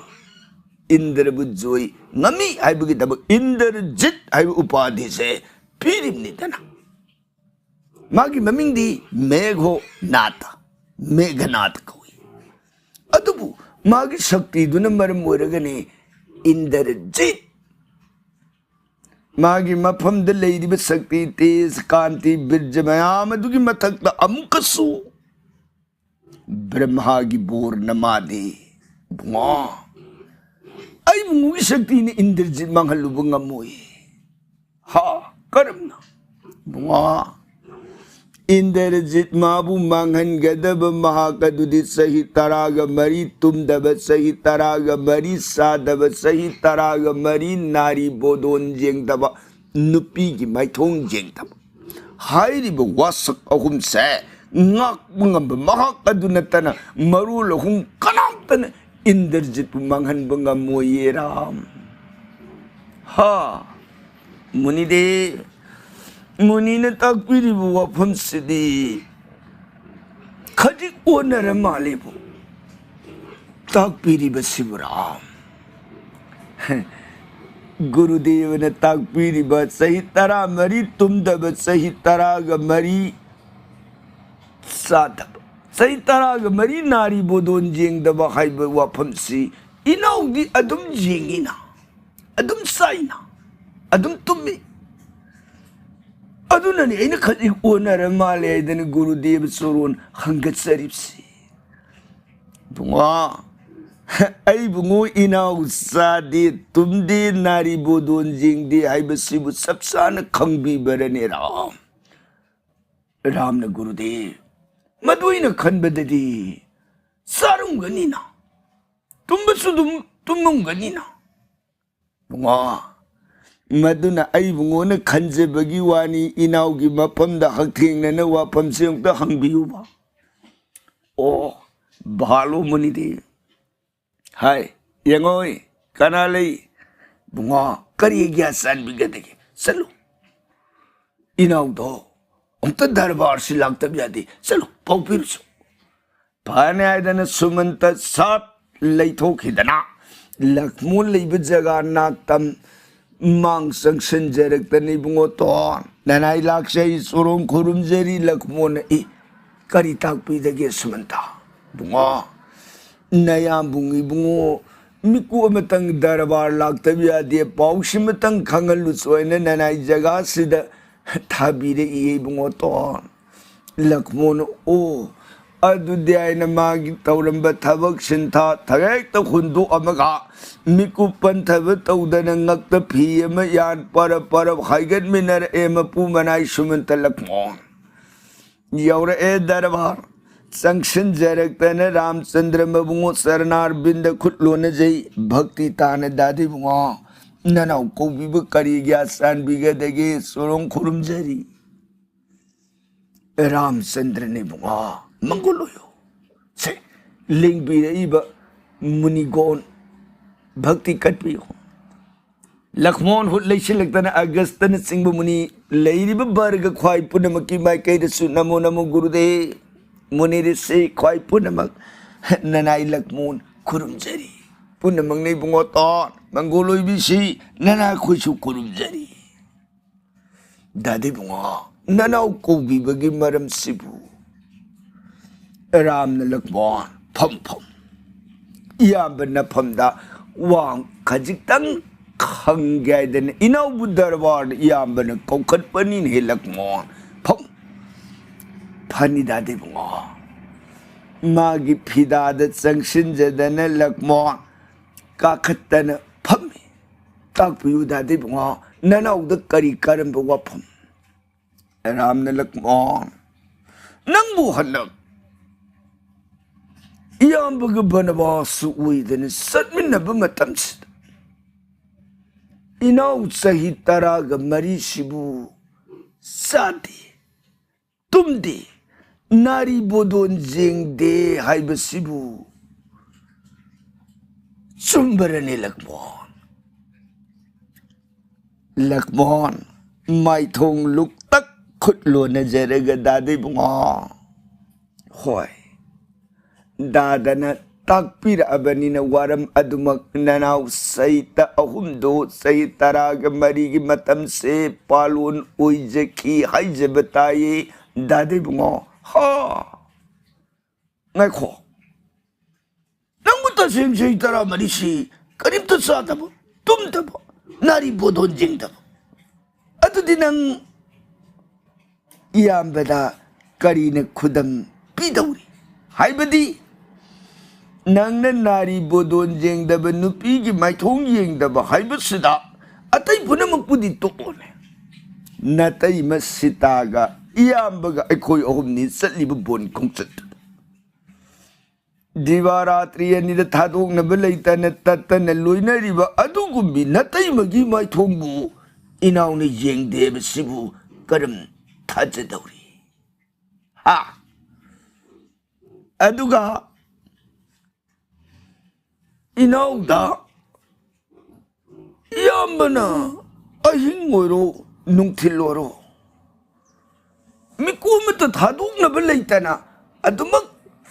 ꯏꯟꯗ꯭ꯔꯕꯨ ꯖꯣꯏ ꯉꯝꯃꯤ ꯍꯥꯏꯕꯒꯤꯗꯃꯛ ꯏꯟꯗ꯭ꯔꯖꯤꯠ ꯍꯥꯏꯕ ꯎꯄꯥꯙꯤꯁꯦ ꯄꯤꯔꯤꯕꯅꯤꯗꯅ꯫ ꯃꯥꯒꯤ ꯃꯃꯤꯡꯗꯤ ꯃꯦꯘꯣ ꯅꯥꯊ, ꯃꯦꯘꯅꯥꯊ ꯀꯧꯏ꯫ ꯑꯗꯨꯕꯨ ꯃꯥꯒꯤ ꯁꯛꯇꯤꯗꯨꯅ ꯃꯔꯝ ꯑꯣꯏꯔꯒꯅꯤ ꯏꯟꯗ꯭ꯔꯖꯤꯠ, ꯃꯥꯒꯤ ꯃꯐꯝꯗ ꯂꯩꯔꯤꯕ ꯁꯛꯇꯤ, ꯇꯦꯖ, ꯀꯥꯟꯇꯤ, ꯕꯤꯔꯖ ꯃꯌꯥꯝ ꯑꯗꯨꯒꯤ ꯃꯊꯛꯇ ꯑꯃꯨꯛꯀꯁꯨ ꯕ꯭ꯔꯍꯃꯒꯤ ꯕꯣꯔꯅ ꯃꯥꯗꯤ, "ꯏꯕꯨꯡꯉꯣ, ꯑꯩ ꯏꯕꯨꯡꯉꯣꯒꯤ ꯁꯛꯇꯤꯅ ꯏꯟꯗ꯭ꯔꯖꯤꯠ ꯃꯥꯡꯍꯜꯂꯨꯕ ꯉꯝꯃꯣꯏ"꯫ ꯍꯥ, ꯀꯔꯝꯅ? ꯏꯕꯨꯡꯉꯣ, ꯏꯟꯗ꯭ꯔꯖꯤꯠ ꯃꯥꯕꯨ ꯃꯥꯡꯍꯟꯒꯗꯕ ꯃꯍꯥꯛ ꯑꯗꯨꯗꯤ ꯆꯍꯤ ꯇꯔꯥꯒ ꯃꯔꯤ ꯇꯨꯝꯗꯕ, ꯆꯍꯤ ꯇꯔꯥꯒ ꯃꯔꯤ ꯆꯥꯗꯕ, ꯆꯍꯤ ꯇꯔꯥꯒ ꯃꯔꯤ ꯅꯥꯔꯤ ꯕꯣꯗꯣꯟ ꯌꯦꯡꯗꯕ ꯅꯨꯄꯤꯒꯤ ꯃꯥꯏꯊꯣꯡ ꯌꯦꯡꯗꯕ ꯍꯥꯏꯔꯤꯕ ꯋꯥꯁꯛ ꯑꯍꯨꯝꯁꯦ ꯉꯥꯛꯄ ꯉꯝꯕ ꯃꯍꯥꯛ ꯑꯗꯨ ꯅꯠꯇꯅ ꯃꯔꯣꯜ ꯑꯍꯨꯝ ꯀꯅꯥꯝꯇꯅ ꯏꯟꯗ꯭ꯔꯖꯤꯠꯄꯨ ꯃꯥꯡꯍꯟꯕ ꯉꯝꯃꯣꯏꯌꯦ ꯔꯥꯝ꯫ ꯍꯥ, ꯃꯨꯅꯤꯗꯦ, ꯃꯨꯅꯤꯅ ꯇꯥꯛꯄꯤꯔꯤꯕ ꯋꯥꯐꯝꯁꯤꯗꯤ ꯈꯖꯤꯛ ꯑꯣꯟꯅꯔ ꯃꯥꯜꯂꯦꯕꯨ꯫ ꯇꯥꯛꯄꯤꯔꯤꯕꯁꯤꯕꯨ ꯔꯥꯝ꯫ ꯒꯨꯔꯨꯗꯦꯕꯅ ꯇꯥꯛꯄꯤꯔꯤꯕ ꯆꯍꯤ ꯇꯔꯥꯃꯔꯤ ꯇꯨꯝꯗꯕ, ꯆꯍꯤ ꯇꯔꯥꯒ ꯃꯔꯤ ꯆꯥꯗꯕ, ꯆꯍꯤ ꯇꯔꯥꯒ ꯃꯔꯤ ꯅꯥꯔꯤ ꯕꯣꯗꯣꯟ ꯌꯦꯡꯗꯕ ꯍꯥꯏꯕ ꯋꯥꯐꯝꯁꯤ ꯏꯅꯥꯎꯗꯤ ꯑꯗꯨꯝ ꯌꯦꯡꯉꯤꯅ, ꯑꯗꯨꯝ ꯆꯥꯏꯅ, ꯑꯗꯨꯝ ꯇꯨꯝꯃꯤ꯫ ꯑꯗꯨꯅꯅꯤ ꯑꯩꯅ ꯈꯖꯤꯛ ꯑꯣꯟꯅꯔ ꯃꯥꯜꯂꯦ ꯍꯥꯏꯗꯅ ꯒꯨꯔꯨꯗꯦꯕ ꯆꯣꯔꯣꯟ ꯍꯪꯒꯠꯆꯔꯤꯕꯁꯤ꯫ ꯏꯕꯨꯡꯉꯣ, ꯑꯩ ꯏꯕꯨꯡꯉꯣ ꯏꯅꯥꯎ ꯆꯥꯗꯦ, ꯇꯨꯝꯗꯦ, ꯅꯥꯔꯤ ꯕꯣꯗꯣꯟ ꯌꯦꯡꯗꯦ ꯍꯥꯏꯕꯁꯤꯕꯨ ꯆꯞ ꯆꯥꯅ ꯈꯪꯕꯤꯕꯔꯅꯦ ꯔꯥꯝ? ꯔꯥꯝꯅ ꯒꯨꯔꯨꯗꯦꯕ, ꯃꯗꯨ ꯑꯩꯅ ꯈꯟꯕꯗꯗꯤ ꯆꯥꯔꯝꯒꯅꯤꯅ, ꯇꯨꯝꯕꯁꯨ ꯑꯗꯨꯝ ꯇꯨꯝꯃꯝꯒꯅꯤꯅ꯫ ꯏꯕꯨꯡꯉꯣ, ꯃꯗꯨꯅ ꯑꯩ ꯏꯕꯨꯡꯉꯣꯅ ꯈꯟꯖꯕꯒꯤ ꯋꯥꯅꯤ, ꯏꯅꯥꯎꯒꯤ ꯃꯐꯝꯗ ꯍꯛꯊꯦꯡꯅꯅ ꯋꯥꯐꯝꯁꯦ ꯑꯃꯨꯛꯇ ꯍꯪꯕꯤꯌꯨꯕ꯫ ꯑꯣ, ꯚꯥꯂꯨ ꯃꯨꯅꯤꯗꯤ꯫ ꯍꯥꯏ, ꯌꯦꯡꯉꯣꯏ, ꯀꯅꯥ ꯂꯩ? ꯏꯕꯨꯡꯉꯣ, ꯀꯔꯤ ꯑꯒ꯭ꯌꯥ ꯆꯥꯟꯕꯤꯒꯗꯒꯦ? ꯆꯠꯂꯨ꯫ ꯏꯅꯥꯎꯗꯣ ꯑꯃꯨꯛꯇ ꯗꯔꯕꯥꯔꯁꯤ ꯂꯥꯛꯇꯕ ꯌꯥꯗꯦ꯫ ꯆꯠꯂꯨ, ꯄꯥꯎ ꯄꯤꯔꯨꯆꯣ꯫ ꯐꯅꯤ ꯍꯥꯏꯗꯅ ꯁꯨꯃꯟꯇ ꯁꯥꯠ ꯂꯩꯊꯣꯛꯈꯤꯗꯅ ꯂꯛꯃꯣꯟ ꯂꯩꯕ ꯖꯒꯥ ꯅꯥꯛꯇꯝ ꯃꯥꯡ ꯆꯪꯁꯤꯟꯖꯔꯛꯇꯅ ꯏꯕꯨꯡꯉꯣ ꯇꯣꯟ ꯅꯅꯥꯏ ꯂꯥꯛꯆꯩ ꯆꯨꯔꯣꯡ ꯈꯨꯔꯨꯝꯖꯔꯤ ꯂꯛꯃꯣꯟꯅ꯫ ꯏ, ꯀꯔꯤ ꯇꯥꯛꯄꯤꯗꯒꯦ ꯁꯨꯃꯟꯇ? ꯏꯕꯨꯡꯉꯣ, ꯅꯌꯥꯝꯕꯨꯡ ꯏꯕꯨꯡꯉꯣ ꯃꯤꯀꯨ ꯑꯃꯇꯪ ꯗꯔꯕꯥꯔ ꯂꯥꯛꯇꯕ ꯌꯥꯗꯦ, ꯄꯥꯎꯁꯤꯃꯇꯪ ꯈꯪꯍꯜꯂꯨ ꯆꯣꯏꯅ ꯅꯅꯥꯏ ꯖꯒꯥꯁꯤꯗ ꯊꯥꯕꯤꯔꯛꯏ ꯏꯕꯨꯡꯉꯣ ꯇꯣꯟ꯫ ꯂꯛꯃꯣꯟ, ꯑꯣ, ꯑꯗꯨꯗꯤ ꯍꯥꯏꯅ ꯃꯥꯒꯤ ꯇꯧꯔꯝꯕ ꯊꯕꯛ ꯁꯤꯟꯊꯥ ꯊꯔꯦꯛꯇ ꯍꯨꯟꯗꯣꯛꯑꯝꯃꯒ ꯃꯤꯀꯨꯞ ꯄꯟꯊꯕ ꯇꯧꯗꯅ ꯉꯛꯇ ꯐꯤ ꯑꯃ ꯌꯥꯟ ꯄꯔꯞ ꯄꯔꯞ ꯍꯥꯏꯒꯠꯃꯤꯟꯅꯔꯛꯑꯦ ꯃꯄꯨ ꯃꯅꯥꯏ ꯁꯨꯃꯟꯇ ꯂꯛꯃꯣꯟ꯫ ꯌꯧꯔꯛꯑꯦ ꯗꯔꯕꯥꯔ꯫ ꯆꯪꯁꯤꯟꯖꯔꯛꯇꯅ ꯔꯥꯝꯆꯟꯗ꯭ꯔ ꯃꯕꯨꯡꯉꯣ ꯆꯔꯅꯥꯔꯕꯤꯟꯗ ꯈꯨꯠ ꯂꯣꯟꯅꯖꯩ꯫ ꯚꯛꯇꯤ ꯇꯥꯅ ꯗꯥꯗꯤ ꯏꯕꯨꯡꯉꯣ, ꯅꯅꯥꯎ ꯀꯧꯕꯤꯕ ꯀꯔꯤꯒꯤ ꯆꯥꯟꯕꯤꯒꯗꯒꯦ ꯆꯨꯔꯣꯡ ꯈꯨꯔꯨꯝꯖꯔꯤ꯫ ꯔꯥꯝꯆꯟꯗ꯭ꯔꯅ ꯏꯕꯨꯡꯉꯣ, ꯃꯪꯒꯣꯜ ꯑꯣꯏꯌꯣ꯫ ꯁꯦ, ꯂꯦꯡꯕꯤꯔꯛꯏꯕ ꯃꯨꯅꯤꯒꯣꯟ ꯚꯛꯇꯤ ꯀꯠꯄꯤꯌꯨ꯫ ꯂꯛꯃꯣꯟ ꯍꯨꯠ ꯂꯩꯁꯤꯜꯂꯛꯇꯅ ꯑꯒꯁꯇꯅꯆꯤꯡꯕ ꯃꯨꯅꯤ ꯂꯩꯔꯤꯕ ꯕꯔꯒ ꯈ꯭ꯋꯥꯏ ꯄꯨꯝꯅꯃꯛꯀꯤ ꯃꯥꯏꯀꯩꯗꯁꯨ ꯅꯃꯣ ꯅꯃꯣ ꯒꯨꯔꯨꯗꯦꯕ꯫ ꯃꯨꯅꯤꯔꯤꯁꯤ ꯈ꯭ꯋꯥꯏ ꯄꯨꯝꯅꯃꯛ ꯅꯅꯥꯏ ꯂꯛꯃꯣꯟ ꯈꯨꯔꯨꯝꯖꯔꯤ꯫ ꯄꯨꯝꯅꯃꯛꯅ ꯏꯕꯨꯡꯉꯣ ꯇꯣꯟ ꯃꯪꯒꯣꯜ ꯑꯣꯏꯕꯤꯁꯤ ꯅꯅꯥ ꯑꯩꯈꯣꯏꯁꯨ ꯈꯨꯔꯨꯝꯖꯔꯤ꯫ ꯗꯥꯗꯤ ꯏꯕꯨꯡꯉꯣ, ꯅꯅꯥꯎ ꯀꯧꯕꯤꯕꯒꯤ ꯃꯔꯝꯁꯤꯕꯨ? ꯔꯥꯝꯅ ꯂꯛꯃꯣꯟ, ꯐꯝ ꯐꯝ꯫ ꯏꯌꯥꯝꯕ ꯅꯐꯝꯗ ꯋꯥ ꯈꯖꯤꯛꯇꯪ ꯈꯪꯒꯦ ꯍꯥꯏꯗꯅ ꯏꯅꯥꯎꯕꯨ ꯗꯔꯕꯥꯔꯗ ꯏꯌꯥꯝꯕꯅ ꯀꯧꯈꯠꯄꯅꯤꯅꯦ ꯂꯛꯃꯣꯟ꯫ ꯐꯝ꯫ ꯐꯅꯤ ꯗꯥꯗꯤ ꯏꯕꯨꯡꯉꯣ꯫ ꯃꯥꯒꯤ ꯐꯤꯗꯥꯗ ꯆꯪꯁꯤꯟꯖꯗꯅ ꯂꯛꯃꯣꯟ ꯀꯥꯈꯠꯇꯅ ꯐꯝꯃꯤ꯫ ꯇꯥꯛꯄꯤꯌꯨ ꯗꯥꯗꯤ ꯏꯕꯨꯡꯉꯣ, ꯅꯅꯥꯎꯗ ꯀꯔꯤ ꯀꯔꯝꯕ ꯋꯥꯐꯝ? ꯔꯥꯝꯅ ꯂꯛꯃꯣꯟ, ꯅꯪꯕꯨ ꯍꯟꯗꯛ ꯏꯌꯥꯝꯕꯒ ꯕꯅꯕꯥꯁꯁꯨ ꯑꯣꯏꯗꯅ ꯆꯠꯃꯤꯟꯅꯕ ꯃꯇꯝꯁꯤꯗ ꯏꯅꯥꯎ ꯆꯍꯤ ꯇꯔꯥꯒ ꯃꯔꯤꯁꯤꯕꯨ ꯆꯥꯗꯦ, ꯇꯨꯝꯗꯦ, ꯅꯥꯔꯤ ꯕꯣꯗꯣꯟ ꯌꯦꯡꯗꯦ ꯍꯥꯏꯕꯁꯤꯕꯨ ꯆꯨꯝꯕꯔꯅꯦ ꯂꯛꯃꯣꯟ? ꯂꯛꯃꯣꯟ ꯃꯥꯏꯊꯣꯡ ꯂꯨꯛꯇꯛ ꯈꯨꯠ ꯂꯣꯟꯅꯖꯔꯒ ꯗꯥꯗꯤ ꯏꯕꯨꯡꯉꯣ꯫ ꯍꯣꯏ, ꯗꯥꯗꯅ ꯇꯥꯛꯄꯤꯔꯛꯑꯕꯅꯤꯅ ꯋꯥꯔꯝ ꯑꯗꯨꯃꯛ ꯅꯅꯥꯎ ꯁꯩꯇ ꯑꯍꯨꯝꯗꯣ ꯆꯍꯤ ꯇꯔꯥꯒ ꯃꯔꯤꯒꯤ ꯃꯇꯝꯁꯦ ꯄꯥꯂꯣꯟ ꯑꯣꯏꯖꯈꯤ ꯍꯥꯏꯖꯕ ꯇꯥꯏꯌꯦ ꯗꯥꯗꯤ ꯏꯕꯨꯡꯉꯣ꯫ ꯍꯥ! ꯉꯥꯏꯈꯣ꯫ ꯅꯪꯕꯨ ꯇꯁꯦꯡ ꯆꯍꯤ ꯇꯔꯥꯃꯔꯤꯁꯤ ꯀꯔꯤꯝꯇ ꯆꯥꯗꯕ, ꯇꯨꯝꯗꯕ, ꯅꯥꯔꯤ ꯕꯣꯗꯣꯟ ꯌꯦꯡꯗꯕ꯫ ꯑꯗꯨꯗꯤ ꯅꯪ ꯏꯌꯥꯝꯕꯗ ꯀꯔꯤꯅ ꯈꯨꯗꯝ ꯄꯤꯗꯧꯔꯤ? ꯍꯥꯏꯕꯗꯤ ꯅꯪꯅ ꯅꯥꯔꯤ ꯕꯣꯗꯣꯟ ꯌꯦꯡꯗꯕ, ꯅꯨꯄꯤꯒꯤ ꯃꯥꯏꯊꯣꯡ ꯌꯦꯡꯗꯕ ꯍꯥꯏꯕꯁꯤꯗ ꯑꯇꯩ ꯄꯨꯝꯅꯃꯛꯄꯨꯗꯤ ꯇꯣꯛꯑꯣꯅꯦ꯫ ꯅꯇꯩꯃ ꯁꯤꯇꯥꯒ ꯏꯌꯥꯝꯕꯒ ꯑꯩꯈꯣꯏ ꯑꯍꯨꯝꯅꯤ ꯆꯠꯂꯤꯕ ꯕꯣꯟ ꯈꯣꯡꯆꯠꯇꯨꯗ꯫ ꯗꯤꯕꯥ ꯔꯥꯇ꯭ꯔꯤ ꯑꯅꯤꯗ ꯊꯥꯗꯣꯛꯅꯕ ꯂꯩꯇꯅ ꯇꯠꯇꯅ ꯂꯣꯏꯅꯔꯤꯕ ꯑꯗꯨꯒꯨꯝꯕꯤ ꯅꯇꯩꯃꯒꯤ ꯃꯥꯏꯊꯣꯡꯕꯨ ꯏꯅꯥꯎꯅ ꯌꯦꯡꯗꯦ ꯍꯥꯏꯕꯁꯤꯕꯨ ꯀꯔꯝ ꯊꯥꯖꯗꯧꯔꯤ? ꯍꯥ? ꯑꯗꯨꯒ ꯏꯅꯥꯎꯗ ꯏꯌꯥꯝꯕꯅ ꯑꯍꯤꯡ ꯑꯣꯏꯔꯣ, ꯅꯨꯡꯊꯤꯜ ꯑꯣꯏꯔꯣ, ꯃꯤꯀꯨꯞ ꯑꯃꯠꯇ ꯊꯥꯗꯣꯛꯅꯕ ꯂꯩꯇꯅ ꯑꯗꯨꯃꯛ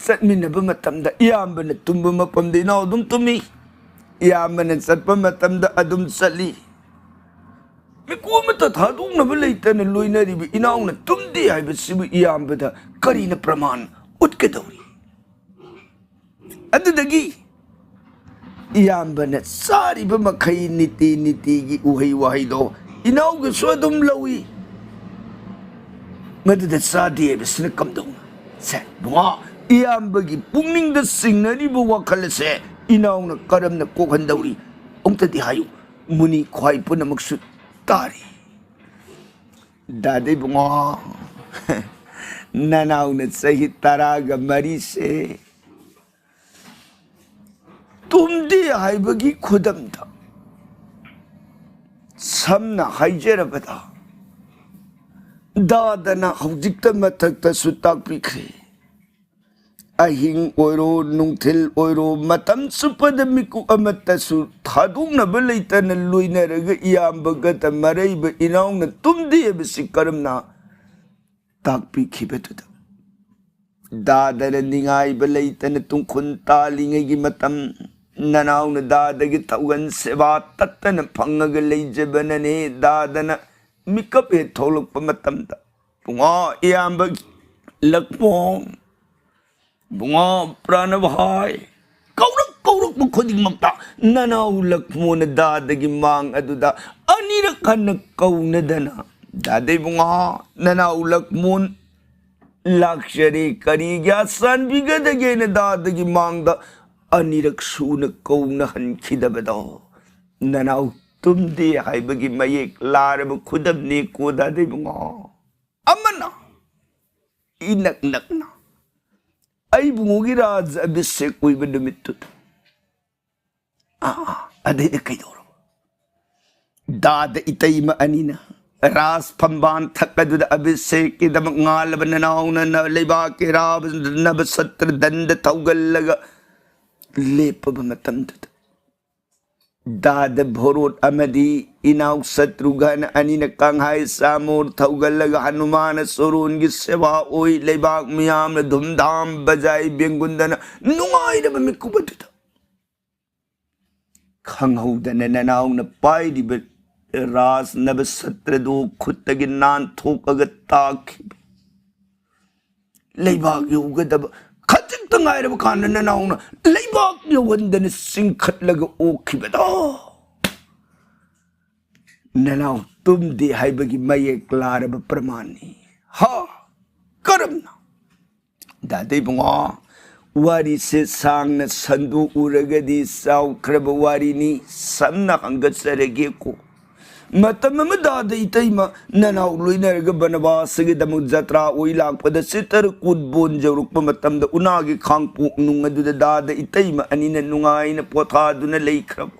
ꯆꯠꯃꯤꯟꯅꯕ ꯃꯇꯝꯗ ꯏꯌꯥꯝꯕꯅ ꯇꯨꯝꯕ ꯃꯐꯝꯗ ꯏꯅꯥꯎ ꯑꯗꯨꯝ ꯇꯨꯝꯃꯤ, ꯏꯌꯥꯝꯕꯅ ꯆꯠꯄ ꯃꯇꯝꯗ ꯑꯗꯨꯝ ꯆꯠꯂꯤ꯫ ꯃꯤꯀꯨꯞ ꯑꯃꯠꯇ ꯊꯥꯗꯣꯛꯅꯕ ꯂꯩꯇꯅ ꯂꯣꯏꯅꯔꯤꯕ ꯏꯅꯥꯎꯅ ꯇꯨꯝꯗꯦ ꯍꯥꯏꯕꯁꯤꯕꯨ ꯏꯌꯥꯝꯕꯗ ꯀꯔꯤꯅ ꯄ꯭ꯔꯃꯥꯟ ꯎꯠꯀꯗꯧꯔꯤ? ꯑꯗꯨꯗꯒꯤ ꯏꯌꯥꯝꯕꯅ ꯆꯥꯔꯤꯕ ꯃꯈꯩ ꯅꯤꯇꯤ ꯅꯤꯇꯤꯒꯤ ꯎꯍꯩ ꯋꯥꯍꯩꯗꯣ ꯏꯅꯥꯎꯒꯤꯁꯨ ꯑꯗꯨꯝ ꯂꯧꯏ꯫ ꯃꯗꯨꯗ ꯆꯥꯗꯦ ꯍꯥꯏꯕꯁꯤꯅ ꯀꯝꯗꯧꯅ? ꯁꯦ, ꯕꯨꯡꯉꯣ, ꯏꯌꯥꯝꯕꯒꯤ ꯄꯨꯛꯅꯤꯡꯗ ꯆꯤꯡꯅꯔꯤꯕ ꯋꯥꯈꯜ ꯑꯁꯦ ꯏꯅꯥꯎꯅ ꯀꯔꯝꯅ ꯀꯣꯛꯍꯟꯗꯧꯔꯤ? ꯑꯃꯨꯛꯇꯗꯤ ꯍꯥꯏꯌꯨ, ꯃꯨꯅꯤ ꯈ꯭ꯋꯥꯏ ꯄꯨꯝꯅꯃꯛꯁꯨ ꯇꯥꯔꯤ꯫ ꯗꯥꯗꯤ ꯕꯨꯡꯉꯣ, ꯅꯅꯥꯎꯅ ꯆꯍꯤ ꯇꯔꯥꯒ ꯃꯔꯤꯁꯦ ꯇꯨꯝꯗꯦ ꯍꯥꯏꯕꯒꯤ ꯈꯨꯗꯝꯗ, ꯁꯝꯅ ꯍꯥꯏꯖꯔꯕꯗ, ꯗꯥꯗꯅ ꯍꯧꯖꯤꯛꯇ ꯃꯊꯛꯇꯁꯨ ꯇꯥꯛꯄꯤꯈ꯭ꯔꯦ, ꯑꯍꯤꯡ ꯑꯣꯏꯔꯣ, ꯅꯨꯡꯊꯤꯜ ꯑꯣꯏꯔꯣ, ꯃꯇꯝ ꯆꯨꯞꯄꯗ ꯃꯤꯀꯨꯞ ꯑꯃꯠꯇꯁꯨ ꯊꯥꯗꯣꯛꯅꯕ ꯂꯩꯇꯅ ꯂꯣꯏꯅꯔꯒ ꯏꯌꯥꯝꯕꯒꯗ ꯃꯔꯩꯕ ꯏꯅꯥꯎꯅ ꯇꯨꯝꯗꯦ ꯍꯥꯏꯕꯁꯤ ꯀꯔꯝꯅ ꯇꯥꯛꯄꯤꯈꯤꯕꯗꯨꯗ, ꯗꯥꯗꯅ ꯅꯤꯡꯉꯥꯏꯕ ꯂꯩꯇꯅ ꯇꯨꯡꯈꯨꯟ ꯇꯥꯜꯂꯤꯉꯩꯒꯤ ꯃꯇꯝ, ꯅꯅꯥꯎꯅ ꯗꯥꯗꯒꯤ ꯊꯧꯒꯜ ꯁꯦꯕꯥ ꯇꯠꯇꯅ ꯐꯪꯉꯒ ꯂꯩꯖꯕꯅꯅꯦ꯫ ꯗꯥꯗꯅ ꯃꯤꯀꯞ ꯍꯦꯛ ꯊꯣꯛꯂꯛꯄ ꯃꯇꯝꯗ, "ꯕꯨꯡꯉꯣ, ꯏꯌꯥꯝꯕ ꯂꯛꯃꯣꯟ, ꯕꯨꯡꯉꯣ ꯄ꯭ꯔꯥꯅꯚꯥꯏ" ꯀꯧꯔꯛ ꯀꯧꯔꯛꯄ ꯈꯨꯗꯤꯡꯃꯛꯇ ꯅꯅꯥꯎ ꯂꯛꯃꯣꯟꯅ ꯗꯥꯗꯒꯤ ꯃꯥꯡ ꯑꯗꯨꯗ ꯑꯅꯤꯔꯛ ꯍꯟꯅ ꯀꯧꯅꯗꯅ, "ꯗꯥꯗꯩ ꯕꯨꯡꯉꯣ, ꯅꯅꯥꯎ ꯂꯛꯃꯣꯟ ꯂꯥꯛꯆꯔꯦ, ꯀꯔꯤꯒꯤ ꯆꯥꯟꯕꯤꯒꯗꯒꯦꯅ?" ꯗꯥꯗꯒꯤ ꯃꯥꯡꯗ ꯑꯅꯤꯔꯛ ꯁꯨꯅ ꯀꯧꯅꯍꯟꯈꯤꯗꯕꯗꯣ ꯅꯅꯥꯎ ꯇꯨꯝꯗꯦ ꯍꯥꯏꯕꯒꯤ ꯃꯌꯦꯛ ꯂꯥꯔꯕ ꯈꯨꯗꯝꯅꯤ ꯀꯣ ꯗꯥꯗꯩ ꯕꯨꯡꯉꯣ꯫ ꯑꯃꯅ ꯏꯅꯛ ꯅꯛꯅ ꯑꯩ ꯕꯨꯡꯉꯣꯒꯤ ꯔꯥꯖ ꯑꯚꯤꯁꯦꯛ ꯑꯣꯏꯕ ꯅꯨꯃꯤꯠꯇꯨꯗ, ꯑꯥ, ꯑꯗꯩꯗ ꯀꯩꯗꯧꯔꯕ? ꯗꯥꯗ ꯏꯇꯩꯃ ꯑꯅꯤꯅ ꯔꯥꯖ ꯐꯝꯕꯥꯟ ꯊꯛ ꯑꯗꯨꯗ ꯑꯚꯤꯁꯦꯛꯀꯤꯗꯃꯛ ꯉꯥꯜꯂꯕ ꯅꯅꯥꯎꯅ ꯂꯩꯕꯥꯛꯀꯤ ꯔꯥꯕ ꯅꯕꯁꯇ꯭ꯔ ꯗꯟꯗ ꯊꯧꯒꯜꯂꯒ ꯂꯦꯞꯄꯕ ꯃꯇꯝꯗꯨꯗ, ꯗꯥꯗ ꯚꯣꯔꯣꯠ ꯑꯃꯗꯤ ꯏꯅꯥꯎ ꯁꯇ꯭ꯔꯨꯘꯟ ꯑꯅꯤꯅ ꯀꯪꯍꯥꯏ ꯆꯥꯃꯣꯔ ꯊꯧꯒꯠꯂꯒ ꯍꯅꯨꯃꯥꯟ ꯁꯣꯔꯣꯟꯒꯤ ꯁꯦꯕꯥ ꯑꯣꯏ ꯂꯩꯕꯥꯛ ꯃꯤꯌꯥꯝꯅ ꯙꯨꯝꯙꯥꯝ ꯕꯖꯥꯏ ꯕꯦꯡꯒꯨꯟꯗꯅ ꯅꯨꯡꯉꯥꯏꯔꯕ ꯃꯤꯀꯨꯞ ꯑꯗꯨꯗ ꯈꯪꯍꯧꯗꯅ ꯅꯅꯥꯎꯅ ꯄꯥꯏꯔꯤꯕ ꯔꯥꯖ ꯅꯕꯁꯇ꯭ꯔꯗꯨ ꯈꯨꯠꯇꯒꯤ ꯅꯥꯟꯊꯣꯛꯑꯒ ꯇꯥꯈꯤꯕ꯫ ꯂꯩꯕꯥꯛ ꯌꯧꯒꯗꯕ ꯈꯖꯤꯛꯇ ꯉꯥꯏꯔꯕ ꯀꯥꯟꯗ ꯅꯅꯥꯎꯅ ꯂꯩꯕꯥꯛ ꯌꯧꯍꯟꯗꯅ ꯆꯤꯡꯈꯠꯂꯒ ꯑꯣꯛꯈꯤꯕꯗꯣ ꯅꯅꯥꯎ ꯇꯨꯝꯗꯦ ꯍꯥꯏꯕꯒꯤ ꯃꯌꯦꯛ ꯂꯥꯔꯕ ꯄ꯭ꯔꯃꯥꯟꯅꯤ꯫ ꯍꯥ? ꯀꯔꯝꯅ? ꯗꯥꯗ ꯏꯕꯨꯡꯉꯣ, ꯋꯥꯔꯤꯁꯦ ꯁꯥꯡꯅ ꯁꯟꯗꯣꯛꯎꯔꯒꯗꯤ ꯆꯥꯎꯈ꯭ꯔꯕ ꯋꯥꯔꯤꯅꯤ, ꯁꯝꯅ ꯍꯪꯒꯠꯆꯔꯒꯦꯀꯣ꯫ ꯃꯇꯝ ꯑꯃꯗ ꯗꯥꯗ ꯏꯇꯩꯃ ꯅꯅꯥꯎ ꯂꯣꯏꯅꯔꯒ ꯕꯅꯕꯥꯁꯒꯤꯗꯃꯛ ꯖꯇ꯭ꯔꯥ ꯑꯣꯏ ꯂꯥꯛꯄꯗ ꯆꯤꯇ꯭ꯔꯀꯨꯠ ꯕꯣꯟ ꯌꯧꯔꯛꯄ ꯃꯇꯝꯗ ꯎꯅꯥꯒꯤ ꯈꯥꯡꯄꯣꯛ ꯅꯨꯡ ꯑꯗꯨꯗ ꯗꯥꯗ ꯏꯇꯩꯃ ꯑꯅꯤꯅ ꯅꯨꯡꯉꯥꯏꯅ ꯄꯣꯊꯥꯗꯨꯅ ꯂꯩꯈ꯭ꯔꯕ꯫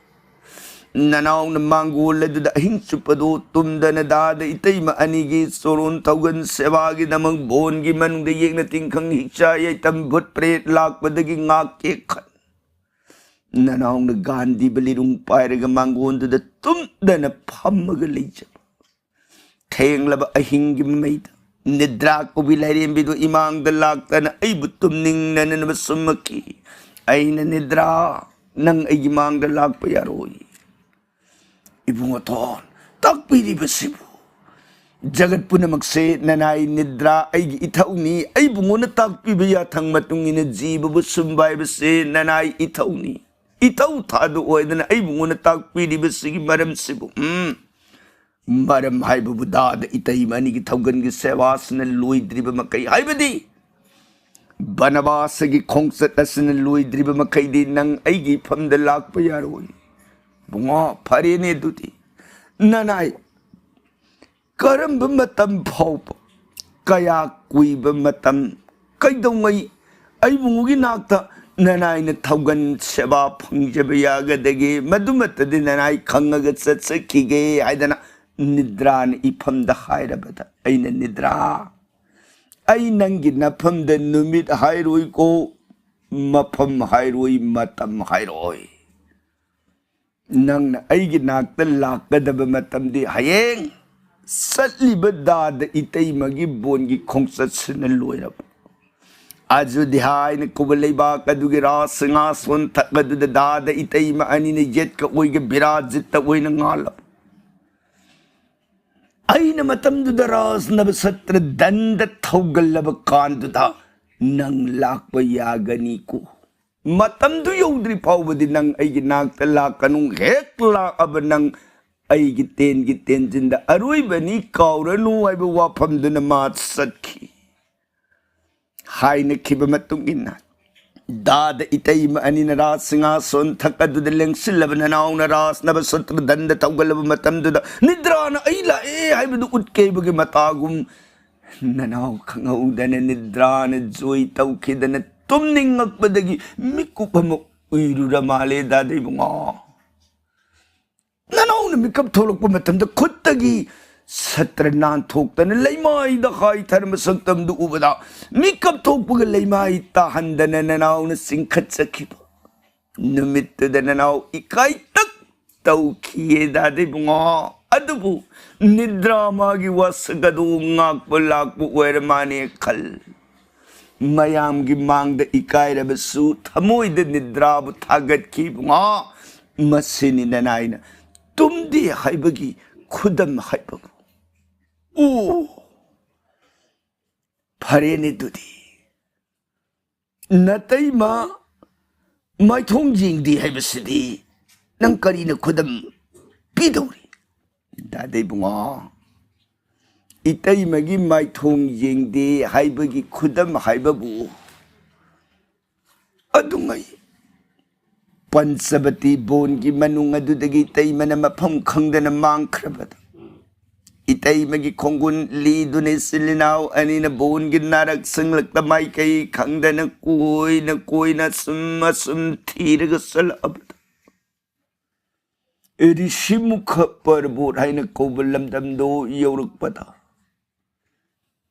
ꯅꯅꯥꯎꯅ ꯃꯥꯡꯒꯣꯜ ꯑꯗꯨꯗ ꯑꯍꯤꯡ ꯆꯨꯞꯄꯗꯨ ꯇꯨꯝꯗꯅ ꯗꯥꯗ ꯏꯇꯩꯃ ꯑꯅꯤꯒꯤ ꯆꯣꯔꯣꯟ ꯊꯧꯒꯟ ꯁꯦꯕꯥꯒꯤꯗꯃꯛ ꯕꯣꯟꯒꯤ ꯃꯅꯨꯡꯗ ꯌꯦꯛꯅ ꯇꯤꯡꯈꯪ ꯍꯤꯛꯆꯥ ꯌꯩꯇꯝ ꯚꯨꯠ ꯄ꯭ꯔꯦꯠ ꯂꯥꯛꯄꯗꯒꯤ ꯉꯥꯛ ꯀꯦꯛꯈꯟ꯫ ꯅꯅꯥꯎꯅ ꯒꯥꯟꯙꯤ ꯕꯂꯤꯔꯨꯡ ꯄꯥꯏꯔꯒ ꯃꯥꯡꯒꯣꯟꯗꯨꯗ ꯇꯨꯝꯗꯅ ꯐꯝꯃꯒ ꯂꯩꯖꯕ꯫ ꯊꯦꯡꯂꯕ ꯑꯍꯤꯡꯒꯤ ꯃꯩꯗ ꯅꯤꯗ꯭ꯔꯥ ꯀꯧꯕꯤ ꯂꯥꯏꯔꯦꯝꯕꯤꯗꯨ ꯏꯃꯥꯡꯗ ꯂꯥꯛꯇꯅ ꯑꯩꯕꯨ ꯇꯨꯝꯅꯤꯡꯅꯅꯕ ꯁꯨꯝꯃꯛꯈꯤ꯫ ꯑꯩꯅ, "ꯅꯤꯗ꯭ꯔꯥ, ꯅꯪ ꯑꯩꯒꯤ ꯃꯥꯡꯗ ꯂꯥꯛꯄ ꯌꯥꯔꯣꯏ"꯫ ꯏꯕꯨꯡꯉꯣ ꯊꯣꯟ, ꯇꯥꯛꯄꯤꯔꯤꯕꯁꯤꯕꯨ? ꯖꯒꯠ ꯄꯨꯝꯅꯃꯛꯁꯦ ꯅꯅꯥꯏ ꯅꯤꯗ꯭ꯔꯥ ꯑꯩꯒꯤ ꯏꯊꯧꯅꯤ꯫ ꯑꯩꯕꯨꯡꯉꯣꯅ ꯇꯥꯛꯄꯤꯕ ꯌꯥꯊꯪ ꯃꯇꯨꯡ ꯏꯟꯅ ꯖꯤꯕꯕꯨ ꯁꯨꯝꯕ ꯍꯥꯏꯕꯁꯦ ꯅꯅꯥꯏ ꯏꯊꯧꯅꯤ꯫ ꯏꯊꯧ ꯊꯥꯗꯣꯛꯑꯣ ꯍꯥꯏꯗꯅ ꯑꯩꯕꯨꯡꯉꯣꯅ ꯇꯥꯛꯄꯤꯔꯤꯕꯁꯤꯒꯤ ꯃꯔꯝꯁꯤꯕꯨ, ꯎꯝ, ꯃꯔꯝ ꯍꯥꯏꯕꯕꯨ ꯗꯥꯗ ꯏꯇꯩꯃ ꯑꯅꯤꯒꯤ ꯊꯧꯒꯟꯒꯤ ꯁꯦꯕꯥꯁꯤꯅ ꯂꯣꯏꯗ꯭ꯔꯤꯕ ꯃꯈꯩ, ꯍꯥꯏꯕꯗꯤ ꯕꯅꯕꯥꯁꯒꯤ ꯈꯣꯡꯆꯠ ꯑꯁꯤꯅ ꯂꯣꯏꯗ꯭ꯔꯤꯕ ꯃꯈꯩꯗꯤ ꯅꯪ ꯑꯩꯒꯤ ꯏꯐꯝꯗ ꯂꯥꯛꯄ ꯌꯥꯔꯣꯏ꯫ ꯕꯨꯡꯉꯣ, ꯐꯔꯦꯅꯦ ꯑꯗꯨꯗꯤ꯫ ꯅꯅꯥꯏ ꯀꯔꯝꯕ ꯃꯇꯝ ꯐꯥꯎꯕ, ꯀꯌꯥ ꯀꯨꯏꯕ ꯃꯇꯝ, ꯀꯩꯗꯧꯉꯩ ꯑꯩꯕꯨꯡꯉꯣꯒꯤ ꯅꯥꯛꯇ ꯅꯅꯥꯏꯅ ꯊꯧꯒꯟ ꯁꯦꯕꯥ ꯐꯪꯖꯕ ꯌꯥꯒꯗꯒꯦ, ꯃꯗꯨꯃꯠꯇꯗꯤ ꯅꯅꯥꯏ ꯈꯪꯉꯒ ꯆꯠꯆꯈꯤꯒꯦ ꯍꯥꯏꯗꯅ ꯅꯤꯗ꯭ꯔꯥꯅ ꯏꯐꯝꯗ ꯍꯥꯏꯔꯕꯗ ꯑꯩꯅ, "ꯅꯤꯗ꯭ꯔꯥ, ꯑꯩ ꯅꯪꯒꯤ ꯅꯐꯝꯗ ꯅꯨꯃꯤꯠ ꯍꯥꯏꯔꯣꯏꯀꯣ, ꯃꯐꯝ ꯍꯥꯏꯔꯣꯏ, ꯃꯇꯝ ꯍꯥꯏꯔꯣꯏ꯫ ꯅꯪꯅ ꯑꯩꯒꯤ ꯅꯥꯛꯇ ꯂꯥꯛꯀꯗꯕ ꯃꯇꯝꯗꯤ ꯍꯌꯦꯡ ꯆꯠꯂꯤꯕ ꯗꯥꯗ ꯏꯇꯩꯃꯒꯤ ꯕꯣꯟꯒꯤ ꯈꯣꯡꯆꯠꯁꯤꯅ ꯂꯣꯏꯔꯕ꯫ ꯑꯖꯨꯗꯤ ꯍꯥꯏꯅ ꯀꯧꯕ ꯂꯩꯕꯥꯛ ꯑꯗꯨꯒꯤ ꯔꯥꯖ ꯁꯤꯡꯍꯥꯁꯣꯟ ꯊꯛ ꯑꯗꯨꯗ ꯗꯥꯗ ꯏꯇꯩꯃ ꯑꯅꯤꯅ ꯌꯦꯠꯀ ꯑꯣꯏꯒ ꯕꯤꯔꯥꯖꯤꯠꯇ ꯑꯣꯏꯅ ꯉꯥꯜꯂꯕ꯫ ꯑꯩꯅ ꯃꯇꯝꯗꯨꯗ ꯔꯥꯖ ꯅꯕꯁꯇ꯭ꯔ ꯗꯟꯗ ꯊꯧꯒꯜꯂꯕ ꯀꯥꯟꯗꯨꯗ ꯅꯪ ꯂꯥꯛꯄ ꯌꯥꯒꯅꯤꯀꯣ꯫ ꯃꯇꯝꯗꯨ ꯌꯧꯗ꯭ꯔꯤ ꯐꯥꯎꯕꯗꯤ ꯅꯪ ꯑꯩꯒꯤ ꯅꯥꯛꯇ ꯂꯥꯛꯀꯅꯨ꯫ ꯍꯦꯛ ꯂꯥꯛꯑꯕ ꯅꯪ ꯑꯩꯒꯤ ꯇꯦꯟꯒꯤ ꯇꯦꯟꯖꯤꯟꯗ ꯑꯔꯣꯏꯕꯅꯤ, ꯀꯥꯎꯔꯅꯨ ꯍꯥꯏꯕ ꯋꯥꯐꯝꯗꯨꯅ ꯃꯥ ꯆꯠꯈꯤ꯫ ꯍꯥꯏꯅꯈꯤꯕ ꯃꯇꯨꯡ ꯏꯟꯅ ꯗꯥꯗ ꯏꯇꯩꯃ ꯑꯅꯤꯅ ꯔꯥꯖ ꯁꯤꯡꯍꯥꯁꯣꯟ ꯊꯛ ꯑꯗꯨꯗ ꯂꯦꯡꯁꯤꯜꯂꯕ ꯅꯅꯥꯎꯅ ꯔꯥꯖ ꯅꯕꯁꯇ꯭ꯔ ꯗꯟꯗ ꯊꯧꯒꯠꯂꯕ ꯃꯇꯝꯗꯨꯗ ꯅꯤꯗ꯭ꯔꯥꯅ ꯑꯩ ꯂꯥꯛꯑꯦ ꯍꯥꯏꯕꯗꯨ ꯎꯠꯀꯦꯕꯒꯤ ꯃꯇꯥꯒꯨꯝ ꯅꯅꯥꯎ ꯈꯪꯍꯧꯗꯅ ꯅꯤꯗ꯭ꯔꯥꯅ ꯖꯣꯏ ꯇꯧꯈꯤꯗꯅ ꯇꯨꯝꯅꯤꯡꯉꯛꯄꯗꯒꯤ ꯃꯤꯀꯨꯞ ꯑꯃ ꯎꯏꯔꯨꯔ ꯃꯥꯜꯂꯦ ꯗꯥꯗ ꯏꯕꯨꯡꯉꯣ꯫ ꯅꯅꯥꯎꯅ ꯃꯤꯀꯞ ꯊꯣꯛꯂꯛꯄ ꯃꯇꯝꯗ ꯈꯨꯠꯇꯒꯤ ꯁꯇ꯭ꯔ ꯅꯥꯟꯊꯣꯛꯇꯅ ꯂꯩꯃꯥꯏꯗ ꯍꯥꯏꯊꯔꯝꯕ ꯁꯛꯇꯝꯗꯨ ꯎꯕꯗ ꯃꯤꯀꯞ ꯊꯣꯛꯄꯒ ꯂꯩꯃꯥꯏ ꯇꯥꯍꯟꯗꯅ ꯅꯅꯥꯎꯅ ꯆꯤꯡꯈꯠꯆꯈꯤꯕ ꯅꯨꯃꯤꯠꯇꯨꯗ ꯅꯅꯥꯎ ꯏꯀꯥꯏꯇꯛ ꯇꯧꯈꯤꯌꯦ ꯗꯥꯗ ꯏꯕꯨꯡꯉꯣ꯫ ꯑꯗꯨꯕꯨ ꯅꯤꯗ꯭ꯔꯥ ꯃꯥꯒꯤ ꯋꯥꯁꯛ ꯑꯗꯨ ꯉꯥꯛꯄ ꯂꯥꯛꯄ ꯑꯣꯏꯔ ꯃꯥꯅꯦ ꯈꯜ꯫ ꯃꯌꯥꯝꯒꯤ ꯃꯥꯡꯗ ꯏꯀꯥꯏꯔꯕꯁꯨ ꯊꯃꯣꯏꯗ ꯅꯤꯗ꯭ꯔꯥꯕꯨ ꯊꯥꯒꯠꯈꯤ ꯏꯕꯨꯡꯉꯣ꯫ ꯃꯁꯤꯅꯤ ꯅꯅꯥꯏꯅ ꯇꯨꯝꯗꯦ ꯍꯥꯏꯕꯒꯤ ꯈꯨꯗꯝ ꯍꯥꯏꯕꯕꯨ꯫ ꯑꯣ, ꯐꯔꯦꯅꯦ ꯑꯗꯨꯗꯤ꯫ ꯅꯇꯩꯃ ꯃꯥꯏꯊꯣꯡ ꯌꯦꯡꯗꯦ ꯍꯥꯏꯕꯁꯤꯗꯤ ꯅꯪ ꯀꯔꯤꯅ ꯈꯨꯗꯝ ꯄꯤꯗꯧꯔꯤ? ꯗꯥꯗ ꯏꯕꯨꯡꯉꯣ, ꯏꯇꯩꯃꯒꯤ ꯃꯥꯏꯊꯣꯡ ꯌꯦꯡꯗꯦ ꯍꯥꯏꯕꯒꯤ ꯈꯨꯗꯝ ꯍꯥꯏꯕꯕꯨ ꯑꯗꯨꯉꯩ ꯄꯟꯆꯕꯇꯤ ꯕꯣꯟꯒꯤ ꯃꯅꯨꯡ ꯑꯗꯨꯗꯒꯤ ꯏꯇꯩꯃꯅ ꯃꯐꯝ ꯈꯪꯗꯅ ꯃꯥꯡꯈ꯭ꯔꯕꯗ ꯏꯇꯩꯃꯒꯤ ꯈꯣꯡꯒꯨꯟ ꯂꯤꯗꯨꯅ ꯏꯆꯤꯜ ꯏꯅꯥꯎ ꯑꯅꯤꯅ ꯕꯣꯟꯒꯤ ꯅꯥꯔꯛ ꯁꯪꯂꯛꯇ ꯃꯥꯏꯀꯩ ꯈꯪꯗꯅ ꯀꯣꯏꯅ ꯀꯣꯏꯅ ꯑꯁꯨꯝ ꯑꯁꯨꯝ ꯊꯤꯔꯒ ꯆꯠꯂꯛꯑꯕꯗ ꯔꯤꯁꯤꯃꯨꯈ ꯄꯔꯕꯣꯠ ꯍꯥꯏꯅ ꯀꯧꯕ ꯂꯝꯗꯝꯗꯣ ꯌꯧꯔꯛꯄꯗ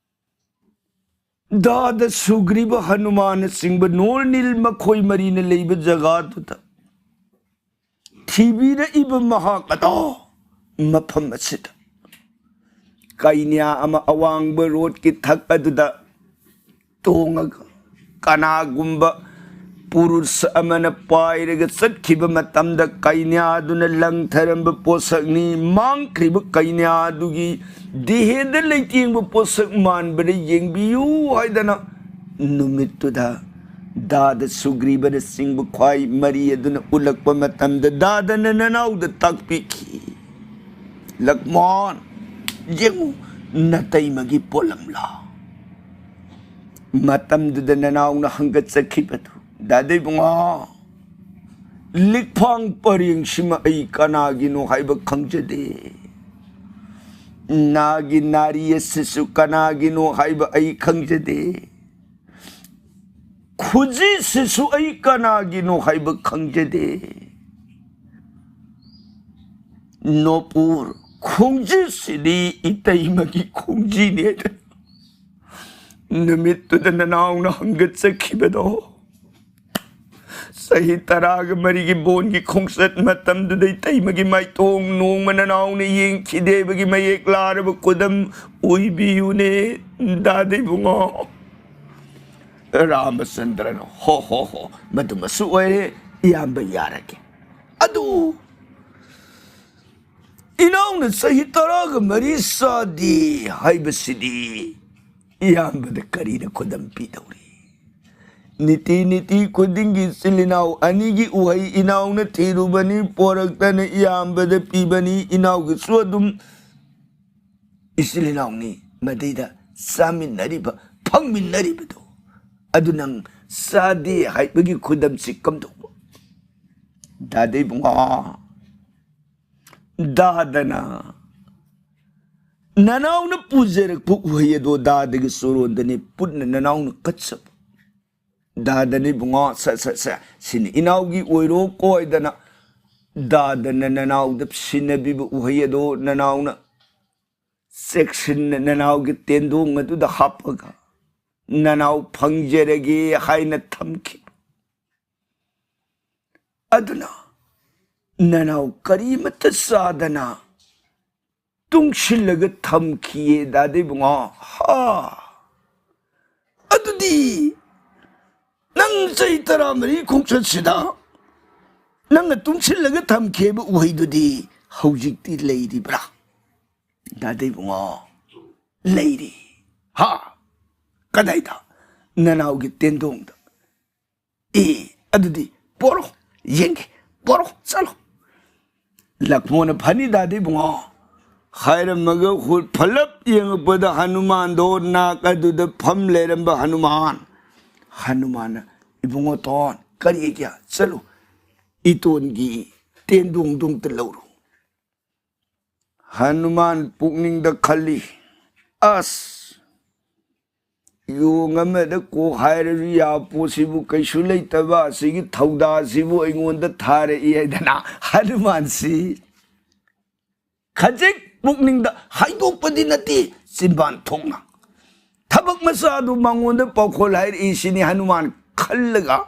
ꯗꯥꯗ ꯁꯨꯒ꯭ꯔꯤꯕ ꯍꯅꯨꯃꯥꯟꯅꯆꯤꯡꯕ ꯅꯣꯔꯅꯤꯜ ꯃꯈꯣꯏ ꯃꯔꯤꯅ ꯂꯩꯕ ꯖꯒꯥꯗꯨꯗ ꯊꯤꯕꯤꯔꯛꯏꯕ ꯃꯍꯥꯛ ꯑꯗꯣ ꯃꯐꯝ ꯑꯁꯤꯗ ꯀꯩꯅ꯭ꯌꯥ ꯑꯃ ꯑꯋꯥꯡꯕ ꯔꯣꯗꯀꯤ ꯊꯛ ꯑꯗꯨꯗ ꯇꯣꯡꯉꯒ ꯀꯅꯥꯒꯨꯝꯕ ꯄꯨꯔꯨꯁ ꯑꯃꯅ ꯄꯥꯏꯔꯒ ꯆꯠꯈꯤꯕ ꯃꯇꯝꯗ ꯀꯩꯅ꯭ꯌꯥꯗꯨꯅ ꯂꯪꯊꯔꯝꯕ ꯄꯣꯠꯁꯛꯅꯤ꯫ ꯃꯥꯡꯈ꯭ꯔꯤꯕ ꯀꯩꯅ꯭ꯌꯥꯗꯨꯒꯤ ꯗꯤꯍꯦꯗ ꯂꯩꯇꯦꯡꯕ ꯄꯣꯠꯁꯛ ꯃꯥꯟꯕꯗ ꯌꯦꯡꯕꯤꯌꯨ ꯍꯥꯏꯗꯅ ꯅꯨꯃꯤꯠꯇꯨꯗ ꯗꯥꯗ ꯁꯨꯒ꯭ꯔꯤꯕꯅꯆꯤꯡꯕ ꯈ꯭ꯋꯥꯏ ꯃꯔꯤ ꯑꯗꯨꯅ ꯎꯠꯂꯛꯄ ꯃꯇꯝꯗ ꯗꯥꯗꯅ ꯅꯅꯥꯎꯗ ꯇꯥꯛꯄꯤꯈꯤ, "ꯂꯛꯃꯣꯟ, ꯌꯦꯡꯉꯨ, ꯅꯇꯩꯃꯒꯤ ꯄꯣꯠꯂꯝꯂꯥ?" ꯃꯇꯝꯗꯨꯗ ꯅꯅꯥꯎꯅ ꯍꯪꯒꯠꯆꯈꯤꯕꯗꯨ, "ꯗꯥꯗ ꯏꯕꯨꯡꯉꯣ, ꯂꯤꯛꯐꯥꯡ ꯄꯔꯦꯡꯁꯤꯃ ꯑꯩ ꯀꯅꯥꯒꯤꯅꯣ ꯍꯥꯏꯕ ꯈꯪꯖꯗꯦ꯫ ꯅꯥꯒꯤ ꯅꯥꯔꯤ ꯑꯁꯤꯁꯨ ꯀꯅꯥꯒꯤꯅꯣ ꯍꯥꯏꯕ ꯑꯩ ꯈꯪꯖꯗꯦ꯫ ꯈꯨꯖꯤꯁꯤꯁꯨ ꯑꯩ ꯀꯅꯥꯒꯤꯅꯣ ꯍꯥꯏꯕ ꯈꯪꯖꯗꯦ꯫ ꯅꯣꯄꯨꯔ, ꯈꯣꯡꯖꯤꯁꯤꯗꯤ ꯏꯇꯩꯃꯒꯤ ꯈꯣꯡꯖꯤꯅꯦ" ꯍꯥꯏꯗꯅ ꯅꯨꯃꯤꯠꯇꯨꯗ ꯅꯅꯥꯎꯅ ꯍꯪꯒꯠꯆꯈꯤꯕꯗꯣ, ꯆꯍꯤ ꯇꯔꯥꯒ ꯃꯔꯤꯒꯤ ꯕꯣꯟꯒꯤ ꯈꯣꯡꯆꯠ ꯃꯇꯝꯗꯨꯗ ꯏꯇꯩꯃꯒꯤ ꯃꯥꯏꯇꯣꯡ ꯅꯣꯡꯃ ꯅꯅꯥꯎꯅ ꯌꯦꯡꯈꯤꯗꯦꯕꯒꯤ ꯃꯌꯦꯛ ꯂꯥꯔꯕ ꯈꯨꯗꯝ ꯑꯣꯏꯕꯤꯌꯨꯅꯦ, ꯗꯥꯗ ꯏꯕꯨꯡꯉꯣ꯫ ꯔꯥꯃꯆꯟꯗ꯭ꯔꯅ, "ꯍꯣ, ꯍꯣ, ꯍꯣ, ꯃꯗꯨꯃꯁꯨ ꯑꯣꯏꯔꯦ, ꯏꯌꯥꯝꯕ ꯌꯥꯔꯒꯦ꯫ ꯑꯗꯨ ꯏꯅꯥꯎꯅ ꯆꯍꯤ ꯇꯔꯥꯒ ꯃꯔꯤ ꯆꯥꯗꯦ ꯍꯥꯏꯕꯁꯤꯗꯤ ꯏꯌꯥꯝꯕꯗ ꯀꯔꯤꯅ ꯈꯨꯗꯝ ꯄꯤꯗꯧꯔꯤ? ꯅꯤꯇꯤ ꯅꯤꯇꯤ ꯈꯨꯗꯤꯡꯒꯤ ꯏꯆꯤꯜ ꯏꯅꯥꯎ ꯑꯅꯤꯒꯤ ꯎꯍꯩ ꯏꯅꯥꯎꯅ ꯊꯤꯔꯨꯕꯅꯤ, ꯄꯣꯔꯛꯇꯅ ꯏꯌꯥꯝꯕꯗ ꯄꯤꯕꯅꯤ꯫ ꯏꯅꯥꯎꯒꯤꯁꯨ ꯑꯗꯨꯝ ꯏꯆꯤꯜ ꯏꯅꯥꯎꯅꯤ, ꯃꯗꯩꯗ ꯆꯥꯃꯤꯟꯅꯔꯤꯕ, ꯐꯪꯃꯤꯟꯅꯔꯤꯕꯗꯣ꯫ ꯑꯗꯨ ꯅꯪ ꯆꯥꯗꯦ ꯍꯥꯏꯕꯒꯤ ꯈꯨꯗꯝꯁꯤ ꯀꯝꯗꯧꯕ?" ꯗꯥꯗ ꯏꯕꯨꯡꯉꯣ, ꯗꯥꯗꯅ ꯅꯅꯥꯎꯅ ꯄꯨꯖꯔꯛꯄ ꯎꯍꯩ ꯑꯗꯣ ꯗꯥꯗꯒꯤ ꯆꯣꯔꯣꯟꯗꯅꯤ ꯄꯨꯟꯅ ꯅꯅꯥꯎꯅ ꯀꯠꯆꯕ꯫ ꯗꯥꯗꯅ ꯏꯕꯨꯡꯉꯣ, ꯁꯦ, ꯁꯦ, ꯁꯦ, ꯁꯤꯅ ꯏꯅꯥꯎꯒꯤ ꯑꯣꯏꯔꯣ ꯀꯣꯏꯗꯅ ꯗꯥꯗꯅ ꯅꯅꯥꯎꯗ ꯁꯤꯟꯅꯕꯤꯕ ꯎꯍꯩ ꯑꯗꯣ ꯅꯅꯥꯎꯅ ꯆꯦꯛꯁꯤꯟꯅ ꯅꯅꯥꯎꯒꯤ ꯇꯦꯟꯗꯣꯡ ꯑꯗꯨꯗ ꯍꯥꯞꯄꯒ ꯅꯅꯥꯎ ꯐꯪꯖꯔꯒꯦ ꯍꯥꯏꯅ ꯊꯝꯈꯤ꯫ ꯑꯗꯨꯅ ꯅꯅꯥꯎ ꯀꯔꯤꯃꯠꯇ ꯆꯥꯗꯅ ꯇꯨꯡꯁꯤꯜꯂꯒ ꯊꯝꯈꯤꯌꯦ ꯗꯥꯗ ꯏꯕꯨꯡꯉꯣ꯫ ꯍꯥ, ꯑꯗꯨꯗꯤ ꯅꯪ ꯆꯍꯤ ꯇꯔꯥꯃꯔꯤ ꯈꯣꯡꯆꯠꯁꯤꯗ ꯅꯪꯅ ꯇꯨꯡꯁꯤꯜꯂꯒ ꯊꯝꯈꯤꯕ ꯎꯍꯩꯗꯨꯗꯤ ꯍꯧꯖꯤꯛꯇꯤ ꯂꯩꯔꯤꯕ꯭ꯔꯥ? ꯗꯥꯗ ꯏꯕꯨꯡꯉꯣ, ꯂꯩꯔꯤ꯫ ꯍꯥ? ꯀꯗꯥꯏꯗ? ꯅꯅꯥꯎꯒꯤ ꯇꯦꯟꯗꯣꯡꯗ꯫ ꯑꯦ, ꯑꯗꯨꯗꯤ ꯄꯣꯔꯣ, ꯌꯦꯡꯒꯦ, ꯄꯣꯔꯣ, ꯆꯠꯂꯣ꯫ ꯂꯛꯃꯣꯟꯅ ꯐꯅꯤ ꯗꯥꯗ ꯏꯕꯨꯡꯉꯣ ꯍꯥꯏꯔꯝꯃꯒ ꯍꯨꯠ ꯐꯂꯞ ꯌꯦꯡꯉꯛꯄꯗ ꯍꯅꯨꯃꯥꯟꯗꯣ ꯅꯥꯛ ꯑꯗꯨꯗ ꯐꯝ ꯂꯩꯔꯝꯕ ꯍꯅꯨꯃꯥꯟ꯫ ꯍꯅꯨꯃꯥꯟꯅ, "ꯏꯕꯨꯡꯉꯣ ꯇꯣꯟ, ꯀꯔꯤꯒꯤ? ꯆꯠꯂꯨ, ꯏꯇꯣꯟꯒꯤ ꯇꯦꯟꯗꯣꯡꯗꯣ ꯑꯝꯇ ꯂꯧꯔꯨ꯫" ꯍꯅꯨꯃꯥꯟ ꯄꯨꯛꯅꯤꯡꯗ ꯈꯜꯂꯤ, "ꯑꯁ, ꯌꯣꯡ ꯑꯃꯗ ꯀꯣꯛ ꯍꯥꯏꯔꯁꯨ ꯌꯥꯕ ꯄꯣꯠꯁꯤꯕꯨ ꯀꯩꯁꯨ ꯂꯩꯇꯕ ꯑꯁꯤꯒꯤ ꯊꯧꯗꯥꯁꯤꯕꯨ ꯑꯩꯉꯣꯟꯗ ꯊꯥꯔꯛꯏ" ꯍꯥꯏꯗꯅ ꯍꯅꯨꯃꯥꯟꯁꯤ ꯈꯖꯤꯛ ꯄꯨꯛꯅꯤꯡꯗ ꯍꯥꯏꯗꯣꯛꯄꯗꯤ ꯅꯠꯇꯦ, ꯆꯤꯟꯕꯥꯟ ꯊꯣꯛꯅ ꯊꯕꯛ ꯃꯆꯥꯗꯨ ꯃꯉꯣꯟꯗ ꯄꯥꯎꯈꯣꯜ ꯍꯥꯏꯔꯛꯏ ꯁꯤꯅꯤ ꯍꯅꯨꯃꯥꯟ ꯈꯜꯂꯒ,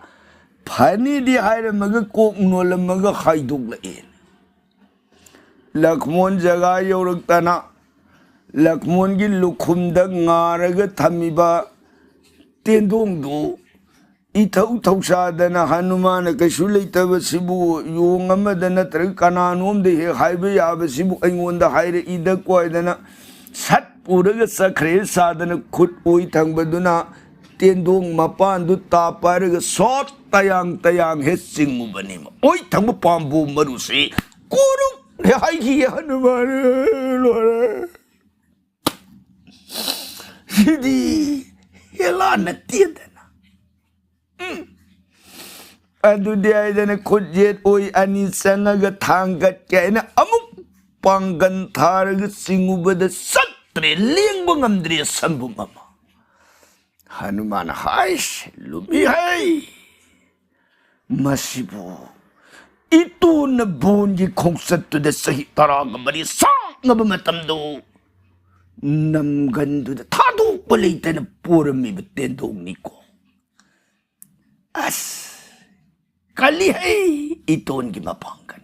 ꯐꯅꯤꯗꯤ ꯍꯥꯏꯔꯝꯃꯒ ꯀꯣꯛ ꯅꯣꯜꯂꯝꯃꯒ ꯍꯥꯏꯗꯣꯛꯂꯛꯏ꯫ ꯂꯛꯃꯣꯟ ꯖꯒꯥ ꯌꯧꯔꯛꯇꯅ ꯂꯛꯃꯣꯟꯒꯤ ꯂꯨꯈꯨꯝꯗ ꯉꯥꯔꯒ ꯊꯝꯃꯤꯕ ꯇꯦꯟꯗꯣꯡꯗꯨ ꯏꯊꯧ ꯊꯧꯁꯥꯗꯅ ꯍꯅꯨꯃꯥꯟꯅ ꯀꯩꯁꯨ ꯂꯩꯇꯕꯁꯤꯕꯨ ꯌꯣꯡ ꯑꯃꯗ ꯅꯠꯇ꯭ꯔꯒ ꯀꯅꯥꯅꯣꯝꯗ ꯍꯦꯛ ꯍꯥꯏꯕ ꯌꯥꯕꯁꯤꯕꯨ ꯑꯩꯉꯣꯟꯗ ꯍꯥꯏꯔꯛꯏꯗ ꯀꯣꯏꯗꯅ ꯁꯠ ꯄꯨꯔꯒ ꯆꯠꯈ꯭ꯔꯦ ꯁꯥꯗꯅ ꯈꯨꯠ ꯑꯣꯏ ꯊꯪꯕꯗꯨꯅ ꯇꯦꯟꯗꯣꯡ ꯃꯄꯥꯟꯗꯨ ꯇꯥ ꯄꯥꯏꯔꯒ ꯁꯣꯠ ꯇꯌꯥꯡ ꯇꯌꯥꯡ ꯍꯦꯛ ꯆꯤꯡꯉꯨꯕꯅꯤ꯫ ꯑꯣꯏ ꯊꯪꯕ ꯄꯥꯝꯕꯣꯝ ꯃꯔꯨꯁꯤ ꯀꯣꯔꯨꯛ ꯍꯦꯛ ꯍꯥꯏꯈꯤ ꯍꯅꯨꯃꯥꯟ꯫ ꯂꯣꯏꯔꯦ꯫ ꯁꯤꯗꯤ ꯍꯦꯂꯥ ꯅꯠꯇꯦꯗꯅ꯫ ꯎꯝ꯫ ꯑꯗꯨꯗꯤ ꯍꯥꯏꯗꯅ ꯈꯨꯠ ꯌꯦꯠ ꯑꯣꯏ ꯑꯅꯤ ꯆꯪꯉꯒ ꯊꯥꯡꯒꯠꯀꯦ ꯍꯥꯏꯅ ꯑꯃꯨꯛ ꯄꯥꯡꯒꯟ ꯊꯥꯔꯒ ꯆꯤꯡꯉꯨꯕꯗ ꯆꯠꯇ꯭ꯔꯦ, ꯂꯦꯡꯕ ꯉꯝꯗ꯭ꯔꯦ ꯁꯟꯕꯨꯝ ꯑꯃ꯫ ꯍꯅꯨꯃꯥꯟ ꯍꯥꯏꯁ ꯂꯨꯃꯤ ꯍꯩ, ꯃꯁꯤꯕꯨ ꯏꯇꯣꯟꯅ ꯕꯣꯟꯒꯤ ꯈꯣꯡꯆꯠꯇꯨꯗ ꯆꯍꯤ ꯇꯔꯥꯒ ꯃꯔꯤ ꯁꯥꯡꯉꯕ ꯃꯇꯝꯗꯨ ꯅꯝꯒꯟꯗꯨꯗ ꯊꯥꯗꯣꯛꯄ ꯂꯩꯇꯅ ꯄꯣꯔꯝꯃꯤꯕ ꯇꯦꯟꯗꯣꯡꯅꯤꯀꯣ꯫ ꯑꯁ, ꯀꯜꯂꯤꯍꯩ ꯏꯇꯣꯟꯒꯤ ꯃꯄꯥꯡꯒꯜ꯫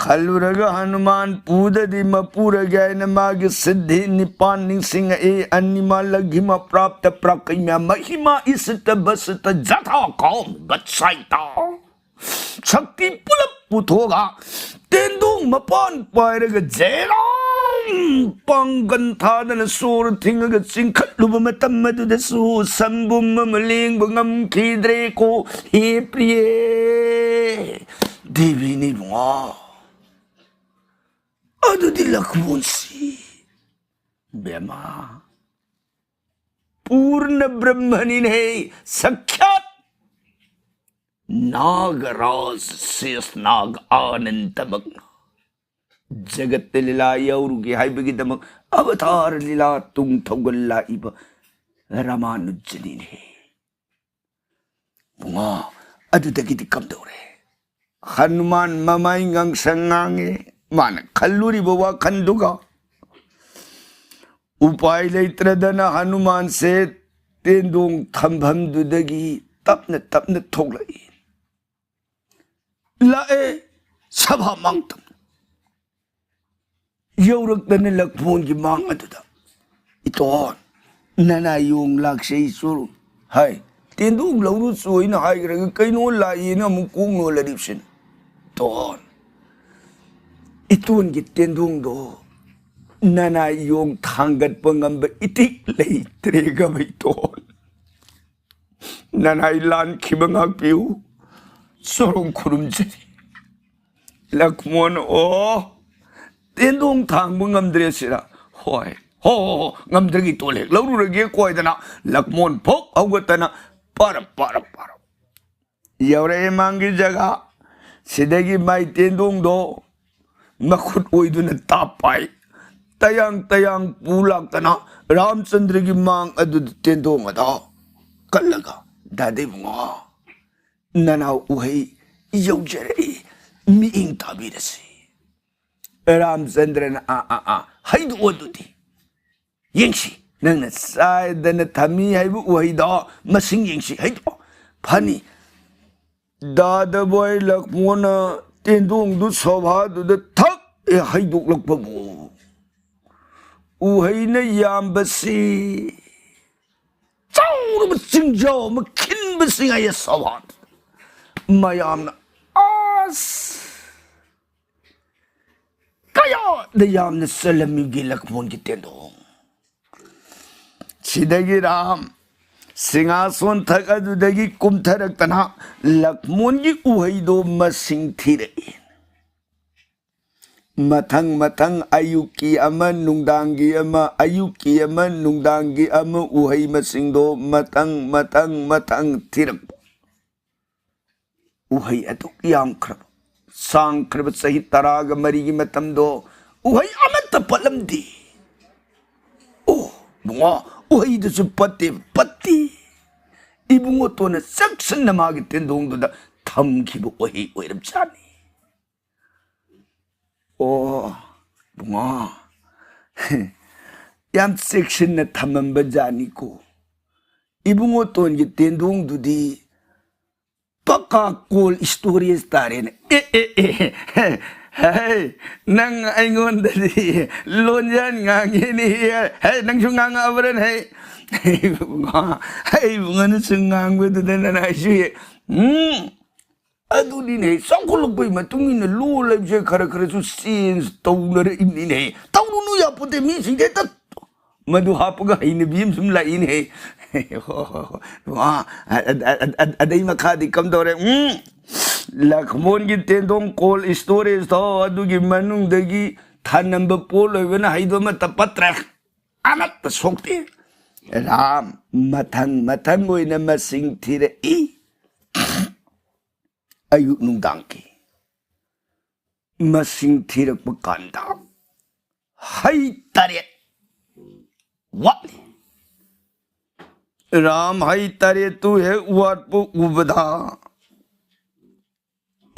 ꯈꯜꯂꯨꯔꯒ ꯍꯅꯨꯃꯥꯟ ꯄꯨꯗꯗꯤ ꯃꯄꯨꯔꯒꯦ ꯍꯥꯏꯅ ꯃꯥꯒꯤ ꯁꯤꯗꯤ ꯅꯤꯄꯥꯟ ꯅꯤꯡꯁꯤꯡꯉꯛꯏ꯫ ꯑꯅꯤꯃ ꯂꯒꯤꯃ ꯄ꯭ꯔꯥꯞꯇ ꯄ꯭ꯔꯥꯀꯩꯃ ꯃꯍꯤꯃ ꯏꯁꯤꯇ ꯕꯁꯤꯇ ꯖꯊꯥ ꯀꯥꯝ ꯒꯠꯁꯥꯏꯇ꯫ ꯁꯛꯇꯤ ꯄꯨꯂꯞ ꯄꯨꯊꯣꯛꯑꯒ ꯇꯦꯟꯗꯣꯡ ꯃꯄꯥꯟ ꯄꯥꯏꯔꯒ ꯖꯦꯔꯥꯝ ꯄꯥꯡꯒꯟ ꯊꯥꯗꯅ ꯁꯣꯔ ꯊꯤꯡꯉꯒ ꯆꯤꯡꯈꯠꯂꯨꯕ ꯃꯇꯝ ꯑꯗꯨꯗꯁꯨ ꯁꯝꯕꯨꯝ ꯑꯃ ꯂꯦꯡꯕ ꯉꯝꯈꯤꯗ꯭ꯔꯦꯀꯣ꯫ ꯍꯦ ꯄ꯭ꯔꯤꯌꯦ ꯗꯦꯕꯤꯅꯤ ꯏꯕꯨꯡꯉꯣ꯫ ꯑꯗꯨꯗꯤ ꯂꯛꯃꯣꯟꯁꯤ ꯕꯦꯃꯥ ꯄꯨꯔꯅ ꯕ꯭ꯔꯍ꯭ꯃꯅꯤꯅꯦ, ꯁꯈ꯭ꯌꯥꯠ ꯅꯥꯒꯔꯥꯖ ꯁꯦꯁ ꯅꯥꯒ ꯑꯅꯟꯇꯃꯛ ꯖꯒꯠꯇ ꯂꯤꯂꯥ ꯌꯧꯔꯨꯒꯦ ꯍꯥꯏꯕꯒꯤꯗꯃꯛ ꯑꯕꯊꯥꯔ ꯂꯤꯂꯥ ꯇꯨꯡ ꯊꯧꯒꯜ ꯂꯥꯛꯏꯕ ꯔꯃꯥꯅꯨꯖꯅꯤꯅꯦ꯫ ꯏꯕꯨꯡꯉꯣ, ꯑꯗꯨꯗꯒꯤꯗꯤ ꯀꯝꯗꯧꯔꯦ? ꯍꯅꯨꯃꯥꯟ ꯃꯃꯥꯏ ꯉꯥꯡꯁꯪ ꯉꯥꯡꯉꯦ꯫ ꯃꯥꯅ ꯈꯜꯂꯨꯔꯤꯕ ꯋꯥꯈꯜꯗꯨꯒ ꯎꯄꯥꯏ ꯂꯩꯇ꯭ꯔꯗꯅ ꯍꯅꯨꯃꯥꯟꯁꯦ ꯇꯦꯟꯗꯣꯡ ꯊꯝꯐꯝꯗꯨꯗꯒꯤ ꯇꯞꯅ ꯇꯞꯅ ꯊꯣꯛꯂꯛꯏ꯫ ꯂꯥꯛꯑꯦ ꯁꯚꯥ ꯃꯥꯡꯇꯝ꯫ ꯌꯧꯔꯛꯇꯅ ꯂꯛꯃꯣꯟꯒꯤ ꯃꯥꯡ ꯑꯗꯨꯗ, "ꯏꯇꯣꯟ, ꯅꯅꯥ ꯌꯣꯡ ꯂꯥꯛꯁꯦ ꯏꯆꯨꯔꯨ ꯍꯥꯏ꯫ ꯇꯦꯟꯗꯣꯡ ꯂꯧꯔꯨ ꯆꯣꯏꯅ ꯍꯥꯏꯈ꯭ꯔꯒ ꯀꯩꯅꯣ ꯂꯥꯛꯏꯅ ꯑꯃꯨꯛ ꯀꯣꯛ ꯅꯣꯜꯂꯔꯤꯕꯁꯤꯅ? ꯏꯇꯣꯟ, ꯏꯇꯣꯟꯒꯤ ꯇꯦꯟꯗꯣꯡꯗꯣ ꯅꯅꯥ ꯌꯣꯡ ꯊꯥꯡꯒꯠꯄ ꯉꯝꯕ ꯏꯇꯤꯛ ꯂꯩꯇ꯭ꯔꯦꯒꯕ ꯏꯇꯣꯟ꯫ ꯅꯅꯥꯏ ꯂꯥꯟꯈꯤꯕ ꯉꯥꯛꯄꯤꯌꯨ꯫ ꯆꯣꯔꯣꯡ ꯈꯨꯔꯨꯝꯖꯔꯤ꯫" ꯂꯛꯃꯣꯟ, "ꯑꯣ, ꯇꯦꯟꯗꯣꯡ ꯊꯥꯡꯕ ꯉꯝꯗ꯭ꯔꯦ ꯁꯤꯔ?" "ꯍꯣꯏ, ꯍꯣ, ꯍꯣ, ꯍꯣ, ꯉꯝꯗ꯭ꯔꯒꯤ ꯇꯣꯜ ꯍꯦꯛ ꯂꯧꯔꯨꯔꯒꯦ" ꯀꯣꯏꯗꯅ ꯂꯛꯃꯣꯟ ꯐꯣꯛ ꯍꯧꯒꯠꯇꯅ ꯄꯥꯔꯞ, ꯄꯥꯔꯞ, ꯄꯥꯔꯞ ꯌꯧꯔꯛꯑꯦ ꯃꯥꯡꯒꯤ ꯖꯒꯥ꯫ ꯁꯤꯗꯒꯤ ꯃꯥꯏ ꯇꯦꯟꯗꯣꯡꯗꯣ ꯃꯈꯨꯠ ꯑꯣꯏꯗꯨꯅ ꯇꯥꯞ ꯄꯥꯏ꯫ ꯇꯌꯥꯡ ꯇꯌꯥꯡ ꯄꯨ ꯂꯥꯛꯇꯅ ꯔꯥꯝꯆꯟꯗ꯭ꯔꯒꯤ ꯃꯥꯡ ꯑꯗꯨꯗ ꯇꯦꯟꯗꯣꯡ ꯑꯗꯣ ꯀꯜꯂꯒ, "ꯗꯥꯗꯥ ꯏꯕꯨꯡꯉꯣ, ꯅꯅꯥꯎ ꯎꯍꯩ ꯌꯧꯖꯔꯛꯏ, ꯃꯤꯠꯌꯦꯡ ꯇꯥꯕꯤꯔꯁꯤ꯫" ꯔꯥꯝꯆꯟꯗ꯭ꯔꯅ, "ꯑꯥ, ꯑꯥ, ꯑꯥ, ꯍꯩꯗꯣꯛꯑꯣ ꯑꯗꯨꯗꯤ꯫ ꯌꯦꯡꯁꯤ, ꯅꯪꯅ ꯆꯥꯏꯗꯅ ꯊꯝꯃꯤ ꯍꯥꯏꯕ ꯎꯍꯩꯗꯣ ꯃꯁꯤꯡ ꯌꯦꯡꯁꯤ, ꯍꯩꯗꯣꯛꯑꯣ꯫" ꯐꯅꯤ꯫ ꯗꯥꯗꯥꯕꯣꯏ ꯂꯛꯃꯣꯟꯅ ꯇꯦꯟꯗꯣꯡꯗꯨ ꯁꯣꯚꯥꯗꯨꯗ ꯊꯛ ꯍꯩꯗꯣꯛꯂꯛꯄꯕꯨ, ꯎꯍꯩꯅ ꯌꯥꯝꯕꯁꯤ ꯆꯥꯎꯔꯕ ꯆꯤꯡꯖꯥꯎ ꯑꯃ ꯈꯤꯟꯕꯁꯤ ꯉꯥꯏꯌꯦ ꯁꯣꯚꯥꯗꯨꯗ꯫ ꯃꯌꯥꯝꯅ ꯑꯁ ꯀꯌꯥꯗ ꯌꯥꯝꯅ ꯆꯜꯂꯝꯃꯤꯒꯦ ꯂꯛꯃꯣꯟꯒꯤ ꯇꯦꯟꯗꯣꯡ꯫ ꯁꯤꯗꯒꯤ ꯔꯥꯝ ꯁꯤꯡꯍꯥꯁꯣꯟ ꯊꯛ ꯑꯗꯨꯗꯒꯤ ꯀꯨꯝꯊꯔꯛꯇꯅ ꯂꯛꯃꯣꯟꯒꯤ ꯎꯍꯩꯗꯣ ꯃꯁꯤꯡ ꯊꯤꯔꯛꯏ꯫ ꯃꯊꯪ ꯃꯊꯪ ꯑꯌꯨꯛꯀꯤ ꯑꯃ, ꯅꯨꯡꯗꯥꯡꯒꯤ ꯑꯃ, ꯑꯌꯨꯛꯀꯤ ꯑꯃ, ꯅꯨꯡꯗꯥꯡꯒꯤ ꯑꯃ, ꯎꯍꯩ ꯃꯁꯤꯡꯗꯣ ꯃꯊꯪ ꯃꯊꯪ ꯃꯊꯪ ꯊꯤꯔꯛꯄ꯫ ꯎꯍꯩ ꯑꯗꯨꯛ ꯌꯥꯝꯈ꯭ꯔꯕ, ꯁꯥꯡꯈ꯭ꯔꯕ ꯆꯍꯤ ꯇꯔꯥꯒ ꯃꯔꯤꯒꯤ ꯃꯇꯝꯗꯣ ꯎꯍꯩ ꯑꯃꯠꯇ ꯄꯠꯂꯝꯗꯦ꯫ ꯑꯣ ꯏꯕꯨꯡꯉꯣ, ꯎꯍꯩꯗꯨꯁꯨ ꯄꯠꯇꯦ, ꯄꯠꯇꯦ꯫ ꯏꯕꯨꯡꯉꯣꯇꯣꯟꯅ ꯆꯦꯛꯁꯤꯟꯅ ꯃꯥꯒꯤ ꯇꯦꯟꯗꯣꯡꯗꯨꯗ ꯊꯝꯈꯤꯕ ꯎꯍꯩ ꯑꯣꯏꯔꯝꯖꯥꯠꯅꯤ꯫ ꯑꯣ ꯏꯕꯨꯡꯉꯣ, ꯌꯥꯝ ꯆꯦꯛꯁꯤꯟꯅ ꯊꯝꯃꯝꯕ ꯖꯥꯠꯅꯤꯀꯣ꯫ ꯏꯕꯨꯡꯉꯣꯇꯣꯟꯒꯤ ꯇꯦꯟꯗꯣꯡꯗꯨꯗꯤ ꯄꯀꯥ ꯀꯣꯜ ꯁ꯭ꯇꯣꯔꯦꯖ ꯇꯥꯔꯦꯅꯦ꯫ ꯑꯦ ꯑꯦ ꯑꯦ, ꯍꯦ, ꯅꯪ ꯑꯩꯉꯣꯟꯗꯗꯤ ꯂꯣꯟꯌꯥꯟ ꯉꯥꯡꯉꯦꯅꯦ꯫ ꯍꯦ, ꯅꯪꯁꯨ ꯉꯥꯡꯉꯛꯑꯕ꯭ꯔꯅꯦ? ꯍꯦ, ꯏꯕꯨꯡꯉꯣ, ꯍꯦ, ꯏꯕꯨꯡꯉꯣꯅ ꯁꯨꯝ ꯉꯥꯡꯕꯗꯨꯗ ꯅꯅꯥꯏꯁꯨ ꯍꯦꯛ, ꯎꯝ, ꯑꯗꯨꯅꯤꯅꯦ, ꯆꯥꯎꯈꯠꯂꯛꯄꯒꯤ ꯃꯇꯨꯡ ꯏꯟꯅ ꯂꯣꯜ ꯍꯥꯏꯕꯁꯦ ꯈꯔ ꯈꯔꯁꯨ ꯆꯦꯟꯖ ꯇꯧꯅꯔꯛꯏꯕꯅꯤꯅꯦ꯫ ꯇꯧꯔꯨꯅꯨ ꯌꯥꯄꯣꯠꯇꯦ, ꯃꯤꯁꯤꯡꯁꯦ ꯍꯦꯛꯇ ꯃꯗꯨ ꯍꯥꯞꯄꯒ ꯍꯩꯅꯕꯤ ꯑꯃ ꯁꯨꯝ ꯂꯥꯛꯏꯅꯦ꯫ ꯍꯣ, ꯍꯣ, ꯍꯣ꯫ ꯑ, ꯑ, ꯑ, ꯑ, ꯑ, ꯑꯗꯩ ꯃꯈꯥꯗꯤ ꯀꯝꯗꯧꯔꯦ? ꯎꯝ, ꯂꯛꯃꯣꯟꯒꯤ ꯇꯦꯟꯗꯣꯡ ꯀꯣꯜ ꯁ꯭ꯇꯣꯔꯦꯖꯇꯣ ꯑꯗꯨꯒꯤ ꯃꯅꯨꯡꯗꯒꯤ ꯊꯅꯝꯕ ꯄꯣꯠ ꯑꯣꯏꯕꯅ ꯍꯩꯗꯣ ꯑꯃꯠꯇ ꯄꯠꯇ꯭ꯔꯦ, ꯑꯃꯠꯇ ꯁꯣꯛꯇꯦ꯫ ꯔꯥꯝ ꯃꯊꯪ ꯃꯊꯪ ꯑꯣꯏꯅ ꯃꯁꯤꯡ ꯊꯤꯔꯛꯏ꯫ ꯑꯌꯨꯛ ꯅꯨꯡꯗꯥꯡꯒꯤ ꯃꯁꯤꯡ ꯊꯤꯔꯛꯄ ꯀꯥꯟꯗ ꯍꯩ ꯇꯔꯦꯠ ꯋꯥꯠꯂꯤ꯫ ꯔꯥꯝ ꯍꯩ ꯇꯔꯦꯠꯇꯨ ꯍꯦꯛ ꯋꯥꯠꯄ ꯎꯕꯗ,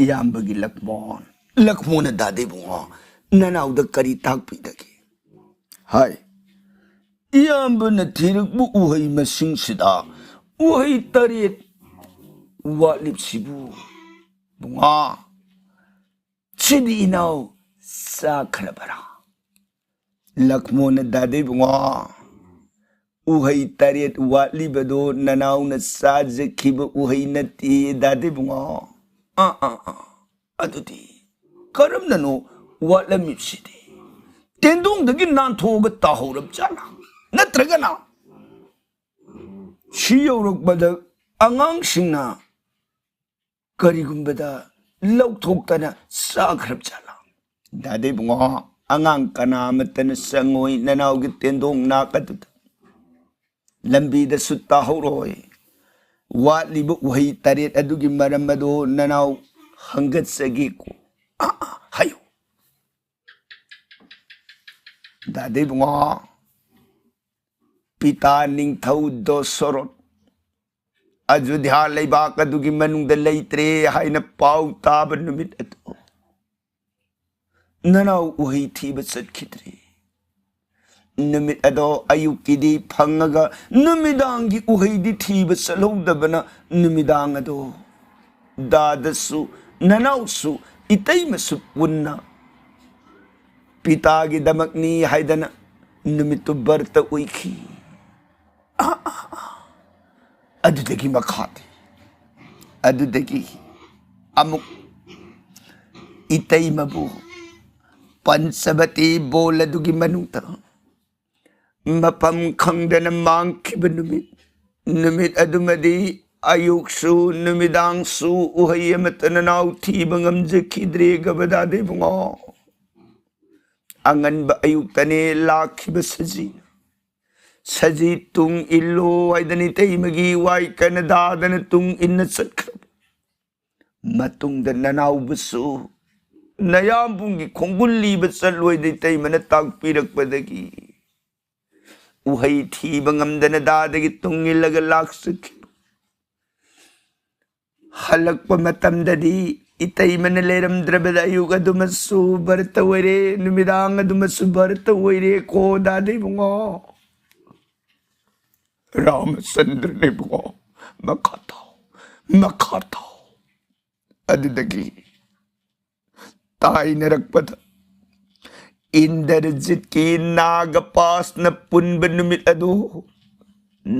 ꯏꯌꯥꯝꯕꯒꯤ ꯂꯛꯃꯣꯟ, ꯂꯛꯃꯣꯟꯅ, "ꯗꯥꯗꯥ ꯏꯕꯨꯡꯉꯣ, ꯅꯅꯥꯎꯗ ꯀꯔꯤ ꯇꯥꯛꯄꯤꯗꯒꯦ?" ꯍꯥꯏ꯫ "ꯏꯌꯥꯝꯕꯅ ꯊꯤꯔꯛꯄ ꯎꯍꯩ ꯃꯁꯤꯡꯁꯤꯗ ꯎꯍꯩ ꯇꯔꯦꯠ ꯋꯥꯠꯂꯤꯕꯁꯤꯕꯨ ꯏꯕꯨꯡꯉꯣ, ꯁꯤꯗꯤ ꯏꯅꯥꯎ ꯆꯥꯈ꯭ꯔꯕꯔꯥ? ꯂꯛꯃꯣꯟꯅ, "ꯗꯥꯗꯥ ꯏꯕꯨꯡꯉꯣ, ꯎꯍꯩ ꯇꯔꯦꯠ ꯋꯥꯠꯂꯤꯕꯗꯣ ꯅꯅꯥꯎꯅ ꯆꯥꯖꯈꯤꯕ ꯎꯍꯩ ꯅꯠꯇꯦ, ꯗꯥꯗꯥ ꯏꯕꯨꯡꯉꯣ꯫ ꯑꯥ, ꯑꯥ, ꯑꯥ, ꯑꯗꯨꯗꯤ ꯀꯔꯝꯅꯅꯣ ꯋꯥꯠꯂꯝꯃꯤꯕꯁꯤꯗꯤ? ꯇꯦꯟꯗꯣꯡꯗꯒꯤ ꯅꯥꯟꯊꯣꯛꯑꯒ ꯇꯥꯍꯧꯔꯕ ꯖꯥꯠꯂꯥ? ꯅꯠꯇ꯭ꯔꯒꯅ ꯁꯤ ꯌꯧꯔꯛꯄꯗ ꯑꯉꯥꯡꯁꯤꯡꯅ ꯀꯔꯤꯒꯨꯝꯕꯗ ꯂꯧꯊꯣꯛꯇꯅ ꯆꯥꯈ꯭ꯔꯕ ꯖꯥꯠꯂꯥ?" "ꯗꯥꯗꯥ ꯏꯕꯨꯡꯉꯣ, ꯑꯉꯥꯡ ꯀꯅꯥ ꯑꯃꯠꯇꯅ ꯆꯪꯉꯣꯏ ꯅꯅꯥꯎꯒꯤ ꯇꯦꯟꯗꯣꯡ ꯅꯥꯛ ꯑꯗꯨꯗ꯫ ꯂꯝꯕꯤꯗꯁꯨ ꯇꯥꯍꯧꯔꯣꯏ꯫ ꯋꯥꯠꯂꯤꯕ ꯎꯍꯩ ꯇꯔꯦꯠ ꯑꯗꯨꯒꯤ ꯃꯔꯝ ꯑꯗꯣ ꯅꯅꯥꯎ ꯍꯪꯒꯠꯆꯒꯦꯀꯣ꯫" "ꯑꯥ, ꯑꯥ, ꯍꯥꯏꯌꯨ꯫" "ꯗꯥꯗꯥ ꯏꯕꯨꯡꯉꯣ, ꯄꯤꯇꯥ ꯅꯤꯡꯊꯧ ꯗꯣꯁꯣꯔꯣꯠ ꯑꯌꯣꯙ꯭ꯌꯥ ꯂꯩꯕꯥꯛ ꯑꯗꯨꯒꯤ ꯃꯅꯨꯡꯗ ꯂꯩꯇ꯭ꯔꯦ ꯍꯥꯏꯅ ꯄꯥꯎ ꯇꯥꯕ ꯅꯨꯃꯤꯠ ꯑꯗꯨ ꯅꯅꯥꯎ ꯎꯍꯩ ꯊꯤꯕ ꯆꯠꯈꯤꯗ꯭ꯔꯦ꯫ ꯅꯨꯃꯤꯠ ꯑꯗꯣ ꯑꯌꯨꯛꯀꯤꯗꯤ ꯐꯪꯉꯒ ꯅꯨꯃꯤꯗꯥꯡꯒꯤ ꯎꯍꯩꯗꯤ ꯊꯤꯕ ꯆꯠꯍꯧꯗꯕꯅ ꯅꯨꯃꯤꯗꯥꯡ ꯑꯗꯣ ꯗꯥꯗꯥꯁꯨ ꯅꯅꯥꯎꯁꯨ ꯏꯇꯩꯃꯁꯨ ꯄꯨꯟꯅ ꯄꯤꯇꯥꯒꯤꯗꯃꯛꯅꯤ ꯍꯥꯏꯗꯅ ꯅꯨꯃꯤꯠꯇꯨ ꯕꯔꯇ ꯎꯏꯈꯤ꯫" ꯑꯗꯨꯗꯒꯤ ꯃꯈꯥꯗꯤ, ꯑꯗꯨꯗꯒꯤ ꯑꯃꯨꯛ ꯏꯇꯩꯃꯕꯨ ꯄꯟꯆꯕꯇꯤ ꯕꯣꯜ ꯑꯗꯨꯒꯤ ꯃꯅꯨꯡꯗ ꯃꯐꯝ ꯈꯪꯗꯅ ꯃꯥꯡꯈꯤꯕ ꯅꯨꯃꯤꯠ, ꯅꯨꯃꯤꯠ ꯑꯗꯨꯃꯗꯤ ꯑꯌꯨꯛꯁꯨ ꯅꯨꯃꯤꯗꯥꯡꯁꯨ ꯎꯍꯩ ꯑꯃꯠꯇ ꯅꯅꯥꯎ ꯊꯤꯕ ꯉꯝꯖꯈꯤꯗ꯭ꯔꯦ ꯒꯕꯗꯥꯗ ꯏꯕꯨꯡꯉꯣ꯫ ꯑꯉꯟꯕ ꯑꯌꯨꯛꯇꯅꯦ ꯂꯥꯛꯈꯤꯕ ꯁꯖꯤꯅ꯫ ꯁꯖꯤ ꯇꯨꯡ ꯏꯜꯂꯣ ꯍꯥꯏꯗꯅ ꯏꯇꯩꯃꯒꯤ ꯋꯥꯏ ꯀꯟꯅ ꯗꯥꯗꯅ ꯇꯨꯡ ꯏꯟꯅ ꯆꯠꯈ꯭ꯔꯕ ꯃꯇꯨꯡꯗ ꯅꯅꯥꯎꯕꯁꯨ ꯅꯌꯥꯝꯕꯨꯡꯒꯤ ꯈꯣꯡꯒꯨꯜ ꯂꯤꯕ ꯆꯠꯂꯣꯏꯗ ꯏꯇꯩꯃꯅ ꯇꯥꯛꯄꯤꯔꯛꯄꯗꯒꯤ ꯎꯍꯩ ꯊꯤꯕ ꯉꯝꯗꯅ ꯗꯥꯗꯒꯤ ꯇꯨꯡ ꯏꯜꯂꯒ ꯂꯥꯛꯆꯈꯤꯕ꯫ ꯍꯜꯂꯛꯄ ꯃꯇꯝꯗꯗꯤ ꯏꯇꯩꯃꯅ ꯂꯩꯔꯝꯗ꯭ꯔꯕꯗ ꯑꯌꯨꯛ ꯑꯗꯨꯃꯁꯨ ꯕꯔꯇ ꯑꯣꯏꯔꯦ, ꯅꯨꯃꯤꯗꯥꯡ ꯑꯗꯨꯃꯁꯨ ꯕꯔꯇ ꯑꯣꯏꯔꯦ ꯀꯣ ꯗꯥꯗ ꯏꯕꯨꯡꯉꯣ꯫ ꯔꯥꯃꯆꯟꯗ꯭ꯔꯅ ꯏꯕꯨꯡꯉꯣ, ꯃꯈꯥ ꯇꯥꯎ, ꯃꯈꯥ ꯇꯥꯎ꯫ ꯑꯗꯨꯗꯒꯤ ꯇꯥꯏꯅꯔꯛꯄꯗ ꯏꯟꯗ꯭ꯔꯖꯤꯠꯀꯤ ꯅꯥꯒ ꯄꯥꯁꯅ ꯄꯨꯟꯕ ꯅꯨꯃꯤꯠ ꯑꯗꯨ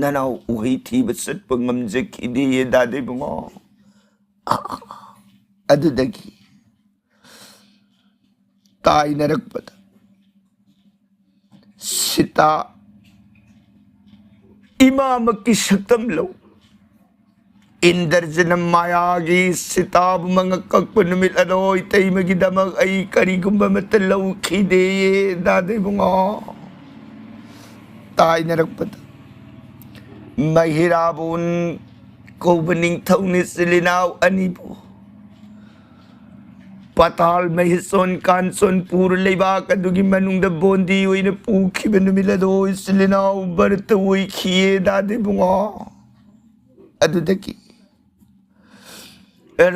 ꯅꯅꯥꯎ ꯎꯍꯩ ꯊꯤꯕ ꯆꯠꯄ ꯉꯝꯖꯈꯤꯗꯦ ꯗꯥꯗꯥ ꯏꯕꯨꯡꯉꯣ꯫ ꯑꯗꯨꯗꯒꯤ ꯇꯥꯏꯅꯔꯛꯄꯗ ꯁꯤꯇꯥ ꯏꯃꯥꯃꯛꯀꯤ ꯁꯛꯇꯝ ꯂꯧ ꯏꯟꯗ꯭ꯔꯖꯤꯠꯅ ꯃꯥꯌꯥꯒꯤ ꯁꯤꯇꯥꯕꯨ ꯃꯉꯛ ꯀꯛꯄ ꯅꯨꯃꯤꯠ ꯑꯗꯣ ꯏꯇꯩꯃꯒꯤꯗꯃꯛ ꯑꯩ ꯀꯔꯤꯒꯨꯝꯕ ꯑꯃꯠꯇ ꯂꯧꯈꯤꯗꯦ ꯗꯥꯗꯥ ꯏꯕꯨꯡꯉꯣ꯫ ꯇꯥꯏꯅꯔꯛꯄꯗ ꯃꯍꯤꯔꯥꯕꯣꯟ ꯀꯧꯕ ꯅꯤꯡꯊꯧꯅ ꯏꯆꯤꯜ ꯏꯅꯥꯎ ꯑꯅꯤꯕꯨ ꯄꯇꯥꯜ ꯃꯍꯦꯁꯣꯟ ꯀꯥꯟꯆꯣꯟꯄꯨꯔ ꯂꯩꯕꯥꯛ ꯑꯗꯨꯒꯤ ꯃꯅꯨꯡꯗ ꯕꯣꯟꯗꯤ ꯑꯣꯏꯅ ꯄꯨꯈꯤꯕ ꯅꯨꯃꯤꯠ ꯑꯗꯣ ꯏꯆꯤꯜ ꯏꯅꯥꯎ ꯚꯔꯇ ꯑꯣꯏꯈꯤꯌꯦ ꯗꯥꯗꯥ ꯏꯕꯨꯡꯉꯣ꯫ ꯑꯗꯨꯗꯒꯤ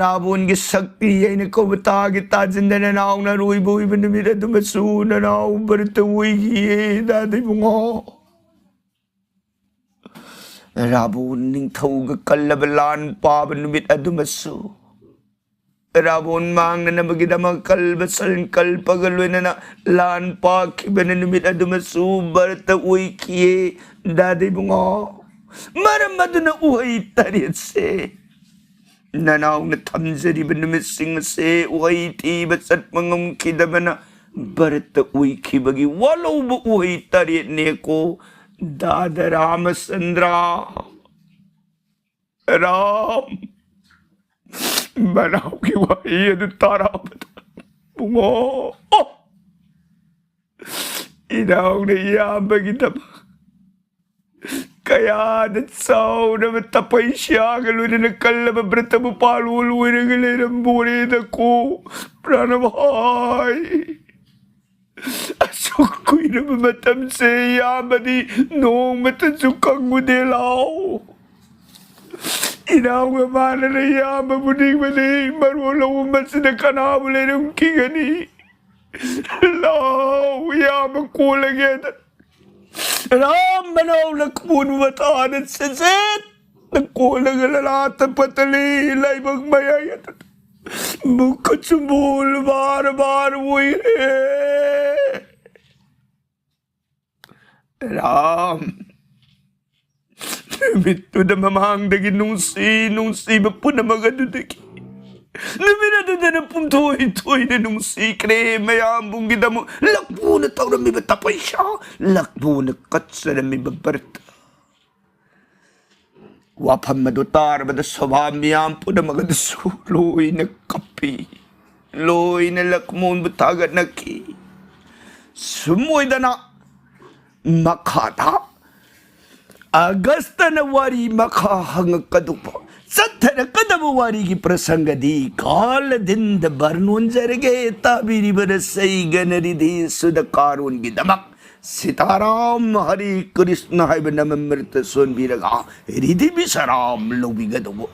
ꯔꯥꯕꯣꯟꯒꯤ ꯁꯛꯇꯤ ꯑꯩꯅ ꯀꯧꯕ ꯇꯥꯒꯤ ꯇꯥꯖꯤꯟꯗ ꯅꯅꯥꯎꯅ ꯑꯔꯣꯏꯕ ꯑꯣꯏꯕ ꯅꯨꯃꯤꯠ ꯑꯗꯨꯃꯁꯨ ꯅꯅꯥꯎ ꯚꯔꯇ ꯑꯣꯏꯈꯤꯌꯦ ꯗꯥꯗꯥ ꯏꯕꯨꯡꯉꯣ꯫ ꯔꯥꯕꯣꯟ ꯅꯤꯡꯊꯧꯒ ꯀꯜꯂꯕ ꯂꯥꯟ ꯄꯥꯕ ꯅꯨꯃꯤꯠ ꯑꯗꯨꯃꯁꯨ ꯔꯥꯕꯣꯟ ꯃꯥꯡꯅꯅꯕꯒꯤꯗꯃꯛ ꯀꯜꯕ ꯁꯟꯀꯜꯄꯒ ꯂꯣꯏꯅꯅ ꯂꯥꯟ ꯄꯥꯈꯤꯕꯅ ꯅꯨꯃꯤꯠ ꯑꯗꯨꯃꯁꯨ ꯚꯔꯇ ꯑꯣꯏꯈꯤꯌꯦ ꯗꯥꯗꯥ ꯏꯕꯨꯡꯉꯣ꯫ ꯃꯔꯝ ꯑꯗꯨꯅ ꯎꯍꯩ ꯇꯔꯦꯠꯁꯦ ꯅꯅꯥꯎꯅ ꯊꯝꯖꯔꯤꯕ ꯅꯨꯃꯤꯠꯁꯤꯡ ꯑꯁꯦ ꯎꯍꯩ ꯊꯤꯕ ꯆꯠꯄ ꯉꯝꯈꯤꯗꯕꯅ ꯚꯔꯇ ꯑꯣꯏꯈꯤꯕꯒꯤ ꯋꯥꯂꯧꯕ ꯎꯍꯩ ꯇꯔꯦꯠꯅꯦꯀꯣ ꯗꯥꯗꯥ ꯔꯥꯃꯆꯟꯗ꯭ꯔ꯫ ꯔꯥꯝ, ꯃꯅꯥꯎꯒꯤ ꯋꯥꯍꯩ ꯑꯗꯨ ꯇꯥꯔꯛꯄꯗ ꯏꯕꯨꯡꯉꯣ, ꯏꯅꯥꯎꯅ ꯏꯌꯥꯝꯕꯒꯤꯗꯃꯛ ꯀꯌꯥꯗ ꯆꯥꯎꯔꯕ ꯇꯄꯩꯁ꯭ꯌꯥꯒ ꯂꯣꯏꯅꯅ ꯀꯜꯂꯕ ꯕ꯭ꯔꯇꯕꯨ ꯄꯥꯜꯂꯣ ꯂꯣꯏꯔꯒ ꯂꯩꯔꯝꯕꯣꯔꯦꯗꯀꯣ ꯄ꯭ꯔꯥꯅꯚꯥꯏ꯫ ꯑꯁꯨꯛ ꯀꯨꯏꯔꯕ ꯃꯇꯝꯁꯦ ꯏꯌꯥꯝꯕꯗꯤ ꯅꯣꯡꯃꯇꯁꯨ ꯈꯪꯉꯨꯗꯦ ꯂꯥꯎ꯫ ꯏꯅꯥꯎꯒ ꯃꯥꯟꯅꯅ ꯏꯌꯥꯝꯕꯕꯨ ꯅꯤꯡꯕꯗꯤ ꯃꯔꯣꯜ ꯑꯍꯨꯝ ꯑꯁꯤꯗ ꯀꯅꯥꯕꯨ ꯂꯩꯔꯝꯈꯤꯒꯅꯤ? ꯂꯥꯎ ꯏꯌꯥꯝꯕ ꯀꯣꯜꯂꯒꯦꯗ꯫ ꯔꯥꯝ ꯃꯅꯥꯎ ꯂꯛꯃꯣꯟꯕꯨ ꯃꯇꯥꯅ ꯁꯦꯠꯆꯦꯠꯅ ꯀꯣꯜꯂꯒ ꯂꯂꯥꯠꯇ ꯄꯠꯇꯂꯤ ꯂꯥꯏꯕꯛ ꯃꯌꯥꯏ ꯑꯗꯨꯗ ꯃꯈꯨꯠꯁꯨ ꯕꯣꯜ ꯕꯥꯔ ꯕꯥꯔ ꯑꯣꯏꯔꯦ꯫ ꯔꯥꯝ, ꯅꯨꯃꯤꯠꯇꯨꯗ ꯃꯃꯥꯡꯗꯒꯤ ꯅꯨꯡꯁꯤ ꯅꯨꯡꯁꯤꯕ ꯄꯨꯝꯅꯃꯛ ꯑꯗꯨꯗꯒꯤ ꯅꯨꯃꯤꯠ ꯑꯗꯨꯗꯅ ꯄꯨꯡꯊꯣꯏ ꯊꯣꯏꯅ ꯅꯨꯡꯁꯤꯈ꯭ꯔꯦ꯫ ꯃꯌꯥꯝꯕꯨꯡꯒꯤꯗꯃꯛ ꯂꯛꯄꯨꯅ ꯇꯧꯔꯝꯃꯤꯕ ꯇꯄꯩꯁꯥ, ꯂꯛꯄꯨꯅ ꯀꯠꯆꯔꯝꯃꯤꯕ ꯕ꯭ꯔꯇ꯫ ꯋꯥꯐꯝ ꯑꯗꯨ ꯇꯥꯔꯕꯗ ꯁꯣꯚꯥ ꯃꯤꯌꯥꯝ ꯄꯨꯝꯅꯃꯛ ꯑꯗꯨꯁꯨ ꯂꯣꯏꯅ ꯀꯞꯄꯤ, ꯂꯣꯏꯅ ꯂꯛꯃꯣꯟꯕꯨ ꯊꯥꯒꯠꯅꯈꯤ꯫ ꯁꯨꯝ ꯑꯣꯏꯗꯅ ꯃꯈꯥꯗ ꯑꯒꯁꯇꯅ ꯋꯥꯔꯤ ꯃꯈꯥ ꯍꯪꯉꯛꯀꯗꯧꯕ, ꯆꯠꯊꯔꯛꯀꯗꯕ ꯋꯥꯔꯤꯒꯤ ꯄ꯭ꯔꯁꯪꯒꯗꯤ ꯀꯥꯂꯗꯤꯟꯗ ꯕꯔꯅꯣꯟꯖꯔꯒꯦ꯫ ꯇꯥꯕꯤꯔꯤꯕ ꯔꯁꯩꯒꯅ ꯔꯤꯙꯤ ꯁꯨꯗ ꯀꯥꯔꯣꯟꯒꯤꯗꯃꯛ ꯁꯤꯇꯥꯔꯥꯝ ꯍꯔꯤ ꯀ꯭ꯔꯤꯁꯅ ꯍꯥꯏꯕ ꯅꯃꯃ꯭ꯔꯤꯇ ꯁꯣꯟꯕꯤꯔꯒ ꯔꯤꯙꯤ ꯕꯤꯁꯔꯥꯝ ꯂꯧꯕꯤꯒꯗꯧꯕ꯫